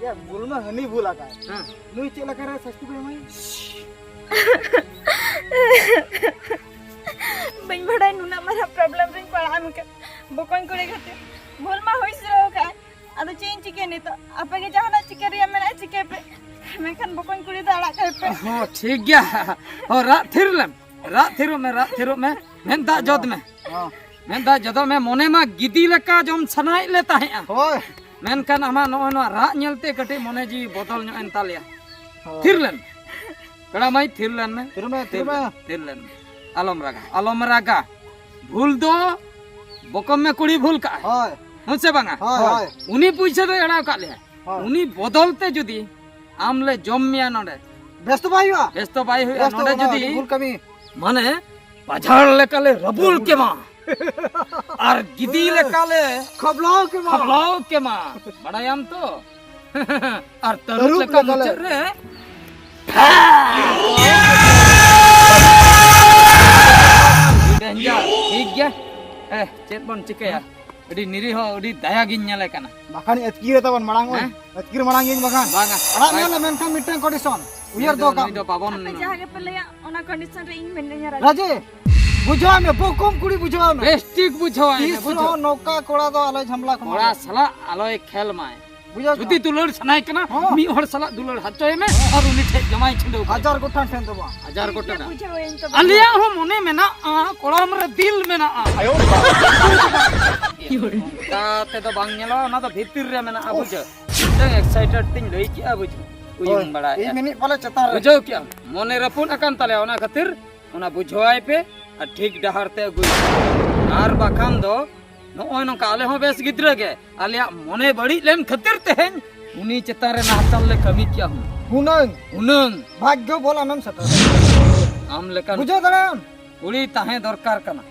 ᱭᱟ, ᱵᱷᱩᱞ ᱢᱟ ᱦᱟᱹᱱᱤ ᱵᱷᱩᱞ ᱟᱠᱟᱫ᱾ ᱦᱮᱸ᱾ ᱱᱩᱭ ᱪᱮᱫ ᱞᱮᱠᱟ ᱨᱮ ᱥᱟᱹᱥᱛᱤ ᱠᱚ ᱮᱢᱟᱭᱟ? ᱵᱟᱹᱧ ᱵᱟᱰᱟᱭ, ᱱᱩᱱᱟᱹᱜ ᱢᱟᱨᱟᱝ problem ᱨᱤᱧ ᱯᱟᱲᱟᱜᱼᱟ ᱢᱮᱱᱠᱷᱟᱱ ᱵᱚᱠᱚᱧ ᱠᱩᱲᱤ ᱠᱷᱟᱹᱛᱤᱨ᱾ ᱵᱷᱩᱞ ᱢᱟ ᱦᱩᱭ ᱥᱟᱹᱨᱟᱹᱣ ᱟᱠᱟᱫ, ᱟᱫᱚ ᱪᱮᱫ ᱤᱧ ᱪᱤᱠᱟᱹᱭᱟ ᱱᱤᱛᱚᱜ? ᱟᱯᱮ ᱜᱮ ᱡᱟᱦᱟᱱᱟᱜ ᱪᱤᱠᱟᱹ ᱨᱮᱭᱟᱜ ᱢᱮᱱᱟᱜᱼᱟ, ᱪᱤᱠᱟᱹᱭ ᱯᱮ, ᱢᱮᱱᱠᱷᱟᱱ ᱵᱚᱠᱚᱧ ᱠᱩᱲᱤ ᱫᱚ ᱟᱲᱟᱜ ᱠᱟᱭ ᱯᱮ᱾ ᱦᱚᱸ, ᱴᱷᱤᱠ ᱜᱮᱭᱟ᱾ ᱦᱚᱸ, ᱨᱟᱜ ᱛᱷᱤᱨ ᱞᱮᱢ, ᱨᱟᱜ ᱛᱷᱤᱨᱚᱜ ᱢᱮ, ᱨᱟᱜ ᱛᱷᱤᱨᱚᱜ ᱢᱮ᱾ ᱢᱮᱫ ᱫᱟᱜ ᱡᱚᱫ ᱢᱮ᱾ ᱦᱚᱸ᱾ ᱢᱮᱫ ᱫᱟᱜ ᱡᱚᱫᱚᱜ ᱢᱮ᱾ ᱢᱚᱱᱮ ᱢᱟ ᱜᱤᱫᱤ ᱞᱮᱠᱟ ᱡᱚᱢ ᱥᱟᱱᱟᱭᱮᱫ ᱞᱮ ᱛᱟᱦᱮᱸᱜᱼᱟ᱾ ᱦᱳᱭ᱾ ᱢᱮᱱᱠᱷᱟᱱ ᱟᱢᱟᱜ ᱱᱚᱜᱼᱚᱭ ᱱᱚᱣᱟ ᱨᱟᱜ ᱧᱮᱞᱛᱮ ᱠᱟᱹᱴᱤᱡ ᱢᱚᱱᱮ ᱡᱤᱣᱤ ᱵᱚᱫᱚᱞ ᱧᱚᱜ ᱮᱱ ᱛᱟᱞᱮᱭᱟ᱾ ᱦᱳᱭ᱾ ᱛᱷᱤᱨ ᱞᱮᱱ᱾ ᱯᱮᱲᱟ ᱢᱟᱹᱭ, ᱛᱷᱤᱨ ᱞᱮᱱ ᱢᱮ᱾ ᱛᱷᱤᱨ ᱢᱮ, ᱛᱷᱤᱨ ᱛᱷᱤᱨ ᱢᱮ᱾ ᱞᱮᱱ, ᱛᱷᱤᱨ ᱞᱮᱱ ᱢᱮ᱾ ᱟᱞᱚᱢ ᱨᱟᱜᱟ, ᱟᱞᱚᱢ ᱨᱟᱜᱟ᱾ ᱵᱷᱩᱞ ᱫᱚ ᱵᱚᱠᱚᱢ ᱢᱮ ᱠᱩᱲᱤ ᱵᱷᱩᱞ ᱠᱟᱜᱼᱟᱭ᱾ ᱦᱳᱭ᱾ ᱦᱮᱸ ᱥᱮ ᱵᱟᱝᱟ? ᱦᱳᱭ, ᱦᱳᱭ᱾ ᱩᱱᱤ ᱯᱩᱭᱥᱟᱹ ᱫᱚᱭ ᱮᱲᱟᱣ ᱠᱟᱜ ᱞᱮᱭᱟ᱾ ᱦᱳᱭ᱾ ᱩᱱᱤ ᱵᱚᱫᱚᱞ ᱛᱮ ᱡᱩᱫᱤ ᱟᱢ ᱞᱮ ᱡᱚᱢ ᱢᱮᱭᱟ ᱱᱚᱰᱮ, ᱵᱮᱥ ᱫᱚ ᱵᱟᱭ ᱦᱩᱭᱩᱜᱼᱟ᱾ ᱵᱮᱥ ᱫᱚ ᱵᱟᱭ ᱦᱩᱭᱩᱜᱼᱟ᱾ ᱵᱮᱥ ᱫᱚ ᱱᱚᱰᱮ ᱵᱟᱝ, ᱡᱩᱫᱤ ᱟᱹᱰᱤ ᱵᱷᱩᱞ ᱠᱟᱹᱢᱤ᱾ ᱢᱟᱱᱮ ᱯᱟᱡᱷᱟᱲ ᱞᱮᱠᱟᱞᱮ ᱨᱟᱹᱵᱩᱲ ᱨᱟᱹᱵᱩᱲ᱾ ᱠᱮᱢᱟ᱾ ᱟᱨ ᱜᱤᱫᱤ ᱞᱮᱠᱟᱞᱮ ᱠᱷᱚᱵᱞᱟᱣ ᱠᱮᱢᱟ᱾ ᱠᱷᱚᱵᱞᱟᱣ ᱠᱮᱢᱟ᱾ ᱵᱟᱲᱟᱭᱟᱢ ᱛᱚ? ᱟᱨ ᱛᱟᱹᱨᱩᱵ ᱛᱟᱹᱨᱩᱵ ᱞᱮᱠᱟ ᱞᱮᱠᱟᱞᱮ᱾ ᱢᱩᱪᱟᱹᱫ ᱨᱮ᱾ Danger᱾ ᱴᱷᱤᱠ ᱜᱮᱭᱟ᱾ ᱮ, ᱪᱮᱫ ᱵᱚᱱ ᱪᱤᱠᱟᱹᱭᱟ? ᱟᱹᱰᱤ ᱱᱤᱨᱤᱦᱚ, ᱟᱹᱰᱤ ᱫᱟᱭᱟ ᱜᱤᱧ ᱧᱮᱞᱮ ᱠᱟᱱᱟ᱾ ᱵᱟᱠᱷᱟᱱ ᱟᱹᱛᱠᱤᱨ ᱨᱮ ᱛᱟᱵᱚᱱ ᱢᱟᱲᱟᱝ ᱚᱭ᱾ ᱦᱮᱸ? ᱟᱹᱛᱠᱤᱨ ᱢᱟᱲᱟᱝ ᱜᱤᱧ ᱵᱟᱠᱷᱟᱱ᱾ ᱵᱟᱝᱟ᱾ ᱟᱲᱟᱜ ᱵᱟᱭ ᱢᱮᱭᱟᱞᱮ ᱢᱮᱱᱠᱷᱟᱱ ᱢᱤᱫᱴᱟᱝ condition᱾ ᱩᱭᱦᱟᱹᱨ ᱱᱩᱭ ᱫᱚ, ᱫᱚᱦᱚ ᱠᱟᱜ ᱱᱩᱭ ᱢᱮ᱾ ᱫᱚ ᱵᱟᱵᱚᱱ ᱟᱯᱮ ᱡᱟᱦᱟᱸ ᱜᱮᱯᱮ ᱞᱟᱹᱭᱟ, ᱚᱱᱟ condition ᱨᱮ ᱤᱧ ᱢᱤᱱᱟᱹᱧᱟ, ᱨᱟᱡᱤ᱾ ᱨᱟᱡᱤ, ᱵᱩᱡᱷᱟᱹᱣ ᱢᱮ, ᱵᱚᱠᱚᱢ ᱠᱩᱲᱤ ᱵᱩᱡᱷᱟᱹᱣ ᱢᱮ᱾ ᱵᱮᱥ ᱴᱷᱤᱠ ᱵᱩᱡᱷᱟᱹᱣᱟᱭ ᱢᱮ, ᱛᱤᱥ ᱵᱩᱡᱷᱟᱹᱣ᱾ ᱦᱚᱸ ᱱᱚᱝᱠᱟ ᱠᱚᱲᱟ ᱫᱚ ᱟᱞᱚᱭ ᱡᱷᱟᱢᱞᱟ ᱠᱚᱢᱟ᱾ ᱠᱚᱲᱟ ᱥᱟᱞᱟᱜ ᱟᱞᱚᱭ ᱠᱷᱮᱞ ᱢᱟᱭ᱾ ᱵᱩᱡᱷᱟᱹᱣ ᱡᱩᱫᱤ ᱠᱮᱫᱟᱢ? ᱫᱩᱞᱟᱹᱲ ᱥᱟᱱᱟᱭ ᱠᱟᱱᱟ, ᱦᱚᱸ᱾ ᱢᱤᱫ ᱦᱚᱲ ᱥᱟᱞᱟᱜ ᱫᱩᱞᱟᱹᱲ ᱦᱚᱪᱚᱭ ᱢᱮ ᱟᱨ ᱩᱱᱤ ᱴᱷᱮᱡ ᱡᱟᱶᱟᱭ ᱪᱷᱤᱸᱰᱟᱹᱣ ᱠᱟᱭ ᱢᱮ᱾ ᱦᱟᱡᱟᱨ ᱜᱚᱴᱟᱝ ᱴᱷᱮᱱ ᱫᱚ ᱵᱟᱝ᱾ ᱦᱟᱡᱟᱨ ᱜᱚᱴᱟᱝ᱾ ᱵᱩᱡᱷᱟᱹᱣᱟᱹᱧ ᱛᱚᱵᱮ᱾ ᱟᱞᱮᱭᱟᱜ ᱦᱚᱸ ᱢᱚᱱᱮ ᱢᱮᱱᱟᱜᱼᱟ, ᱠᱚᱲᱟᱢ ᱨᱮ ᱫᱤᱞ ᱢᱮᱱᱟᱜᱼᱟ᱾ ᱚᱱᱠᱟ ᱛᱮᱫᱚ ᱵᱟᱝ ᱧᱮᱞᱚᱜᱼᱟ, ᱚᱱᱟ ᱫᱚ ᱵᱷᱤᱛᱤᱨ ᱨᱮ ᱢᱮᱱᱟᱜᱼᱟ, ᱩᱯᱷ᱾ ᱵᱩᱡᱷᱟᱹᱣ? ᱢᱤᱫᱴᱟᱝ excited ᱛᱤᱧ ᱞᱟᱹᱭ ᱠᱮᱜᱼᱟ, ᱵᱩᱡᱷᱟᱹᱣ? ᱩᱭᱩᱝ ᱦᱳᱭ, ᱵᱟᱲᱟᱭᱮᱜᱼᱟ᱾ ᱤᱧ ᱢᱮᱱᱮᱫ ᱯᱟᱞᱮ ᱪᱮᱛᱟᱱ ᱨᱮ᱾ ᱵᱩᱡᱷᱟᱹᱣ ᱠᱮᱜᱼᱟᱢ? ᱢᱚᱱᱮ ᱨᱟᱹᱯᱩᱫ ᱟᱠᱟᱱ ᱛᱟᱞᱮᱭᱟ, ᱚᱱᱟ ᱠᱷᱟᱹᱛᱤᱨ ᱚᱱᱟ ᱵᱩᱡᱷᱟᱹᱣᱟᱭ ᱯᱮ ᱟᱨ ᱴᱷᱤᱠ ᱰᱟᱦᱟᱨ ᱛᱮ ᱟᱹᱜᱩᱭ ᱯᱮ᱾ ᱟᱨ ᱵᱟᱠᱷᱟᱱ ᱫᱚ ᱱᱚᱜᱼᱚᱭ ᱱᱚᱝᱠᱟ ᱟᱞᱮ ᱦᱚᱸ ᱵᱮᱥ ᱜᱤᱫᱽᱨᱟᱹ ᱜᱮ, ᱟᱞᱮᱭᱟᱜ ᱢᱚᱱᱮ ᱵᱟᱹᱲᱤᱡ ᱞᱮᱱ ᱠᱷᱟᱹᱛᱤᱨ ᱛᱮᱦᱮᱧ ᱩᱱᱤ ᱪᱮᱛᱟᱱ ᱨᱮ ᱱᱟᱦᱟᱪᱟᱨ ᱞᱮ ᱠᱟᱹᱢᱤ ᱠᱮᱭᱟ ᱦᱩᱱᱟᱹᱝ᱾ ᱦᱩᱱᱟᱹᱝ᱾ ᱦᱩᱱᱟᱹᱝ᱾ ᱵᱷᱟᱜᱽᱭᱚ ᱵᱚᱞ ᱟᱢᱮᱢ ᱥᱮᱴᱮᱨ᱾ ᱟᱢ ᱞᱮᱠᱟᱱ ᱵᱩᱡᱷᱟᱹᱣ ᱫᱟᱲᱮᱭᱟᱜ ᱟᱢ? ᱠᱩᱲᱤ ᱛᱟᱦᱮᱸ ᱫᱚᱨᱠᱟᱨ ᱠᱟᱱᱟ᱾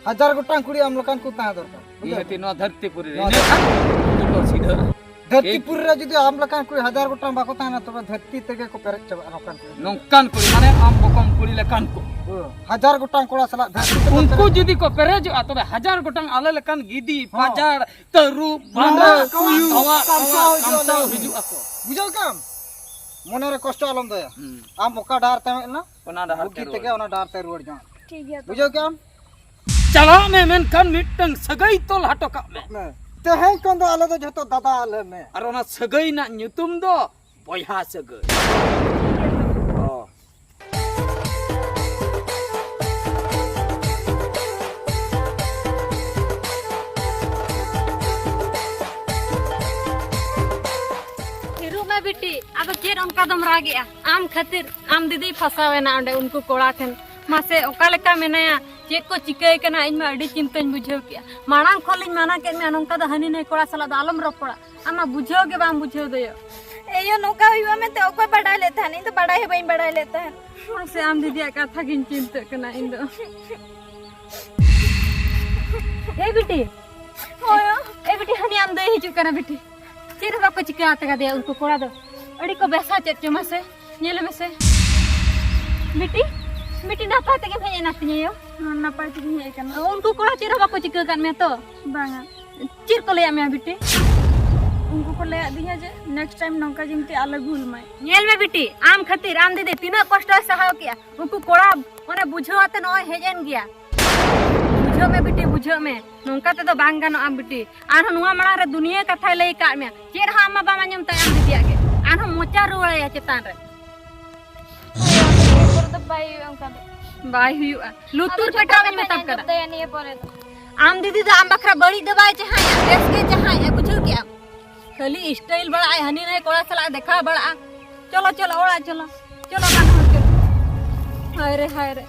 ᱦᱟᱡᱟᱨ ᱜᱚᱴᱟᱝ ᱠᱩᱲᱤ ᱟᱢ ᱞᱮᱠᱟᱱ ᱠᱚ ᱛᱟᱦᱮᱸ ᱫᱚᱨᱠᱟᱨ᱾ ᱵᱩᱡᱷᱟᱹᱣ? ᱱᱤᱦᱟᱹᱛᱤ ᱱᱚᱣᱟ ᱫᱷᱟᱹᱨᱛᱤ ᱯᱩᱨᱤ ᱨᱮ᱾ ᱱᱚᱣᱟ ᱤᱱᱟᱹ ᱠᱷᱟᱱ ᱩᱱᱠᱩ ᱠᱚ ᱥᱤᱫᱷᱟᱹᱜᱼᱟ᱾ ᱫᱷᱟᱹᱨᱛᱤ ᱴᱷᱤᱠ᱾ ᱯᱩᱨᱤ ᱨᱮ ᱡᱩᱫᱤ ᱟᱢ ᱞᱮᱠᱟᱱ ᱠᱩᱲᱤ ᱦᱟᱡᱟᱨ ᱜᱚᱴᱟᱝ ᱵᱟᱠᱚ ᱛᱟᱦᱮᱱᱟ, ᱛᱚᱵᱮ ᱫᱷᱟᱹᱨᱛᱤ ᱛᱮᱜᱮ ᱠᱚ ᱯᱮᱨᱮᱡ ᱪᱟᱵᱟᱜᱼᱟ ᱱᱚᱝᱠᱟᱱ ᱠᱩᱲᱤ᱾ ᱱᱚᱝᱠᱟᱱ ᱠᱩᱲᱤ, ᱢᱟᱱᱮ ᱟᱢ ᱵᱚᱠᱚᱢ ᱠᱩᱲᱤ ᱞᱮᱠᱟᱱ ᱠᱚ᱾ ᱦᱳᱭ᱾ ᱦᱟᱡᱟᱨ ᱜᱚᱴᱟᱝ ᱠᱚᱲᱟ ᱥᱟᱞᱟᱜ ᱫᱷᱟᱹᱨᱛᱤ ᱛᱮᱠᱚ ᱩᱱᱠᱩ ᱯᱮᱨᱮᱡ ᱡᱩᱫᱤ ᱠᱚ ᱯᱮᱨᱮᱡᱚᱜᱼᱟ, ᱛᱚᱵᱮ ᱦᱟᱡᱟᱨ ᱜᱚᱴᱟᱝ ᱟᱞᱮ ᱞᱮᱠᱟᱱ ᱜᱤᱫᱤ, ᱦᱚᱸ᱾ ᱯᱟᱡᱟᱲ, ᱛᱟᱹᱨᱩᱵ, ᱵᱟᱱᱟ, ᱵᱟᱱᱟ, ᱠᱚᱣᱟᱜ ᱛᱩᱭᱩ, ᱠᱟᱢᱥᱟᱣ ᱠᱚᱣᱟᱜ ᱦᱤᱡᱩᱜᱼᱟ᱾ ᱠᱟᱢᱥᱟᱣ ᱦᱤᱡᱩᱜᱼᱟ ᱠᱚ᱾ ᱵᱩᱡᱷᱟᱹᱣ ᱠᱮᱫᱟᱢ? ᱢᱚᱱᱮ ᱨᱮ ᱠᱚᱥᱴᱚ ᱟᱞᱚᱢ ᱫᱚᱦᱚᱭᱟ᱾ ᱦᱩᱸ᱾ ᱟᱢ ᱚᱠᱟ ᱰᱟᱦᱟᱨ ᱛᱮᱢ ᱦᱮᱡ ᱞᱮᱱᱟ, ᱚᱱᱟ ᱰᱟᱦᱟᱨ ᱛᱮ ᱵᱩᱜᱤ ᱨᱩᱣᱟᱹᱲ᱾ ᱛᱮᱜᱮ ᱚᱱᱟ ᱰᱟᱦᱟᱨ ᱛᱮ ᱨᱩᱣᱟᱹᱲ ᱡᱚᱝ᱾ ᱴᱷᱤᱠ ᱜᱮᱭᱟ ᱛᱚᱵᱮ᱾ ᱵᱩᱡᱷᱟᱹᱣ ᱠᱮᱫᱟᱢ? ᱪᱟᱞᱟᱜ ᱢᱮ, ᱢᱮᱱᱠᱷᱟᱱ ᱢᱤᱫᱴᱟᱝ ᱥᱟᱹᱜᱟᱹᱭ ᱛᱚᱞ ᱦᱚᱴᱚ ᱠᱟᱜ ᱢᱮ᱾ ᱛᱮᱦᱮᱧ ᱠᱷᱚᱱ ᱫᱚ ᱟᱞᱮ ᱫᱚ ᱡᱷᱚᱛᱚ ᱫᱟᱫᱟ ᱟᱞᱮ ᱢᱮ᱾ ᱟᱨ ᱚᱱᱟ ᱥᱟᱹᱜᱟᱹᱭ ᱨᱮᱱᱟᱜ ᱧᱩᱛᱩᱢ ᱫᱚ ᱵᱚᱭᱦᱟ ᱥᱟᱹᱜᱟᱹᱭ᱾ ᱚ᱾ ᱦᱤᱨᱩ ᱢᱮ ᱵᱤᱴᱤ, ᱟᱫᱚ ᱪᱮᱫ ᱚᱱᱠᱟ ᱫᱚᱢ ᱨᱟᱜᱮᱜᱼᱟ? ᱟᱢ ᱠᱷᱟᱹᱛᱤᱨ ᱟᱢ ᱫᱤᱫᱤᱭ ᱯᱷᱟᱸᱥᱟᱣ ᱮᱱᱟ ᱚᱸᱰᱮ ᱩᱱᱠᱩ ᱠᱚᱲᱟ ᱴᱷᱮᱱ᱾ ᱢᱟᱥᱮ ᱚᱠᱟ ᱞᱮᱠᱟ ᱢᱮᱱᱟᱭᱟ, ᱪᱮᱫ ᱠᱚ ᱪᱤᱠᱟᱹᱭ ᱠᱟᱱᱟ, ᱤᱧ ᱢᱟ ᱟᱹᱰᱤ ᱪᱤᱱᱛᱟᱹᱧ ᱵᱩᱡᱷᱟᱹᱣ ᱠᱮᱜᱼᱟ᱾ ᱢᱟᱲᱟᱝ ᱠᱷᱚᱱ ᱞᱤᱧ ᱢᱟᱱᱟ ᱠᱮᱫ ᱢᱮᱭᱟ, ᱱᱚᱝᱠᱟ ᱫᱚ ᱦᱟᱹᱱᱤ ᱱᱟᱹᱭ ᱠᱚᱲᱟ ᱥᱟᱞᱟᱜ ᱫᱚ ᱟᱞᱚᱢ ᱨᱚᱯᱚᱲᱟ᱾ ᱟᱢ ᱢᱟ ᱵᱩᱡᱷᱟᱹᱣ ᱜᱮ ᱵᱟᱢ ᱵᱩᱡᱷᱟᱹᱣ ᱫᱚᱭᱚ᱾ ᱮᱭᱳ, ᱱᱚᱝᱠᱟ ᱦᱩᱭᱩᱜᱼᱟ ᱢᱮᱱᱛᱮ ᱚᱠᱚᱭ ᱵᱟᱰᱟᱭ ᱞᱮᱫ ᱛᱟᱦᱮᱸᱱ? ᱤᱧ ᱫᱚ ᱵᱟᱰᱟᱭ ᱦᱚᱸ ᱵᱟᱹᱧ ᱵᱟᱰᱟᱭ ᱞᱮᱫ ᱛᱟᱦᱮᱸᱱ᱾ ᱢᱟᱥᱮ, ᱟᱢ ᱫᱤᱫᱤᱭᱟᱜ ᱠᱟᱛᱷᱟ ᱜᱤᱧ ᱪᱤᱱᱛᱟᱹᱜ ᱠᱟᱱᱟ ᱤᱧ ᱫᱚ᱾ ᱮ ᱵᱤᱴᱤ, ᱦᱳᱭ᱾ ᱮ ᱵᱤᱴᱤ, ᱦᱟᱹᱱᱤ ᱟᱢ ᱫᱚᱭ ᱦᱤᱡᱩᱜ ᱠᱟᱱᱟ ᱵᱤᱴᱤ᱾ ᱪᱮᱫ ᱦᱚᱸ ᱵᱟᱠᱚ ᱪᱤᱠᱟᱹ ᱟᱛᱮ ᱠᱟᱫᱮᱭᱟ ᱩᱱᱠᱩ ᱠᱚᱲᱟ ᱫᱚ᱾ ᱟᱹᱰᱤ ᱠᱚ ᱵᱮᱥᱟ ᱪᱮᱫ ᱪᱚ ᱢᱟᱥᱮ᱾ ᱧᱮᱞ ᱢᱮᱥᱮ᱾ ᱵᱤᱴᱤ, ᱵᱤᱴᱤ ᱱᱟᱯᱟᱭ ᱛᱮᱜᱮᱢ ᱦᱮᱡ ᱮᱱᱟ ᱛᱤᱧ ᱟᱭᱳ? ᱦᱚᱸ, ᱱᱟᱯᱟᱭ ᱛᱮᱜᱮᱧ ᱦᱮᱡ ᱟᱠᱟᱱᱟ᱾ ᱩᱱᱠᱩ ᱠᱚᱲᱟ ᱪᱮᱫ ᱦᱚᱸ ᱵᱟᱠᱚ ᱪᱤᱠᱟᱹ ᱟᱠᱟᱫ ᱢᱮᱭᱟ ᱛᱚ? ᱵᱟᱝᱟ᱾ ᱪᱮᱫ ᱠᱚ ᱞᱟᱹᱭᱟᱫ ᱢᱮᱭᱟ ᱵᱤᱴᱤ? ᱩᱱᱠᱩ ᱠᱚ ᱞᱟᱹᱭᱟᱫ ᱫᱤᱧᱟ ᱡᱮ next time ᱱᱚᱝᱠᱟ ᱡᱮᱢᱛᱤ ᱟᱞᱮ ᱵᱷᱩᱞ ᱢᱟᱭ᱾ ᱧᱮᱞ ᱢᱮ ᱵᱤᱴᱤ, ᱟᱢ ᱠᱷᱟᱹᱛᱤᱨ ᱟᱢ ᱫᱤᱫᱤ ᱛᱤᱱᱟᱹᱜ ᱠᱚᱥᱴᱚᱭ ᱥᱟᱦᱟᱣ ᱠᱮᱜᱼᱟ᱾ ᱩᱱᱠᱩ ᱠᱚᱲᱟ ᱚᱱᱮ ᱵᱩᱡᱷᱟᱹᱣ ᱟᱛᱮ ᱱᱚᱜᱼᱚᱭ ᱦᱮᱡ ᱮᱱ ᱜᱮᱭᱟ᱾ ᱵᱩᱡᱷᱟᱹᱣ ᱢᱮ ᱵᱤᱴᱤ, ᱵᱩᱡᱷᱟᱹᱣ ᱢᱮ᱾ ᱱᱚᱝᱠᱟ ᱛᱮᱫᱚ ᱵᱟᱝ ᱜᱟᱱᱚᱜᱼᱟ ᱵᱤᱴᱤ᱾ ᱟᱨᱦᱚᱸ ᱱᱚᱣᱟ ᱢᱟᱲᱟᱝ ᱨᱮ ᱫᱩᱱᱤᱭᱟᱹ ᱠᱟᱛᱷᱟᱭ ᱞᱟᱹᱭ ᱟᱠᱟᱫ ᱢᱮᱭᱟ᱾ ᱪᱮᱫ ᱦᱚᱸ ᱟᱢ ᱢᱟ ᱵᱟᱢ ᱟᱸᱡᱚᱢ ᱛᱟᱭᱟ ᱟᱢ ᱫᱤᱫᱤᱭᱟᱜ ᱜᱮ᱾ ᱟᱨᱦᱚᱸ ᱢᱚᱪᱟ ᱨᱩᱣᱟᱹᱲᱟᱭᱟ ᱪᱮᱛᱟᱱ ᱨᱮ᱾ ᱱᱤᱭᱟᱹ ᱯᱚᱨᱮ ᱫᱚ ᱵᱟᱭ ᱦᱩᱭᱩᱜᱼᱟ ᱚᱱᱠᱟ ᱫᱚ᱾ ᱵᱟᱭ ᱦᱩᱭᱩᱜᱼᱟ᱾ ᱞᱩᱛᱩᱨ ᱟᱫᱚ ᱡᱚᱛᱚ ᱯᱮᱴᱟᱣ ᱤᱧ ᱠᱟᱛᱷᱟᱧ ᱢᱮᱛᱟᱢ ᱟᱸᱡᱚᱢ ᱠᱟᱱᱟ᱾ ᱛᱟᱭᱟ ᱱᱤᱭᱟᱹ ᱯᱚᱨᱮ ᱫᱚ᱾ ᱟᱢ ᱫᱤᱫᱤ ᱫᱚ ᱟᱢ ᱵᱟᱠᱷᱨᱟ ᱵᱟᱹᱲᱤᱡ ᱫᱚ ᱵᱟᱭ ᱪᱟᱦᱟᱸᱭᱟ, ᱵᱮᱥ ᱜᱮ ᱪᱟᱦᱟᱸᱭᱟ, ᱵᱩᱡᱷᱟᱹᱣ ᱠᱮᱜᱼᱟᱢ? ᱠᱷᱟᱹᱞᱤ style ᱵᱟᱲᱟᱜᱼᱟᱭ, ᱦᱟᱹᱱᱤ ᱱᱟᱹᱭ ᱠᱚᱲᱟ ᱥᱟᱞᱟᱜ ᱫᱮᱠᱷᱟᱣ ᱵᱟᱲᱟᱜᱼᱟ᱾ ᱪᱚᱞᱚ, ᱪᱚᱞᱚ, ᱚᱲᱟᱜ ᱪᱚᱞᱚ᱾ ᱪᱚᱞᱚ, ᱵᱟᱝ ᱦᱚᱸ ᱪᱚᱞᱚ᱾ ᱦᱟᱭ ᱨᱮ, ᱦᱟᱭ ᱨᱮ᱾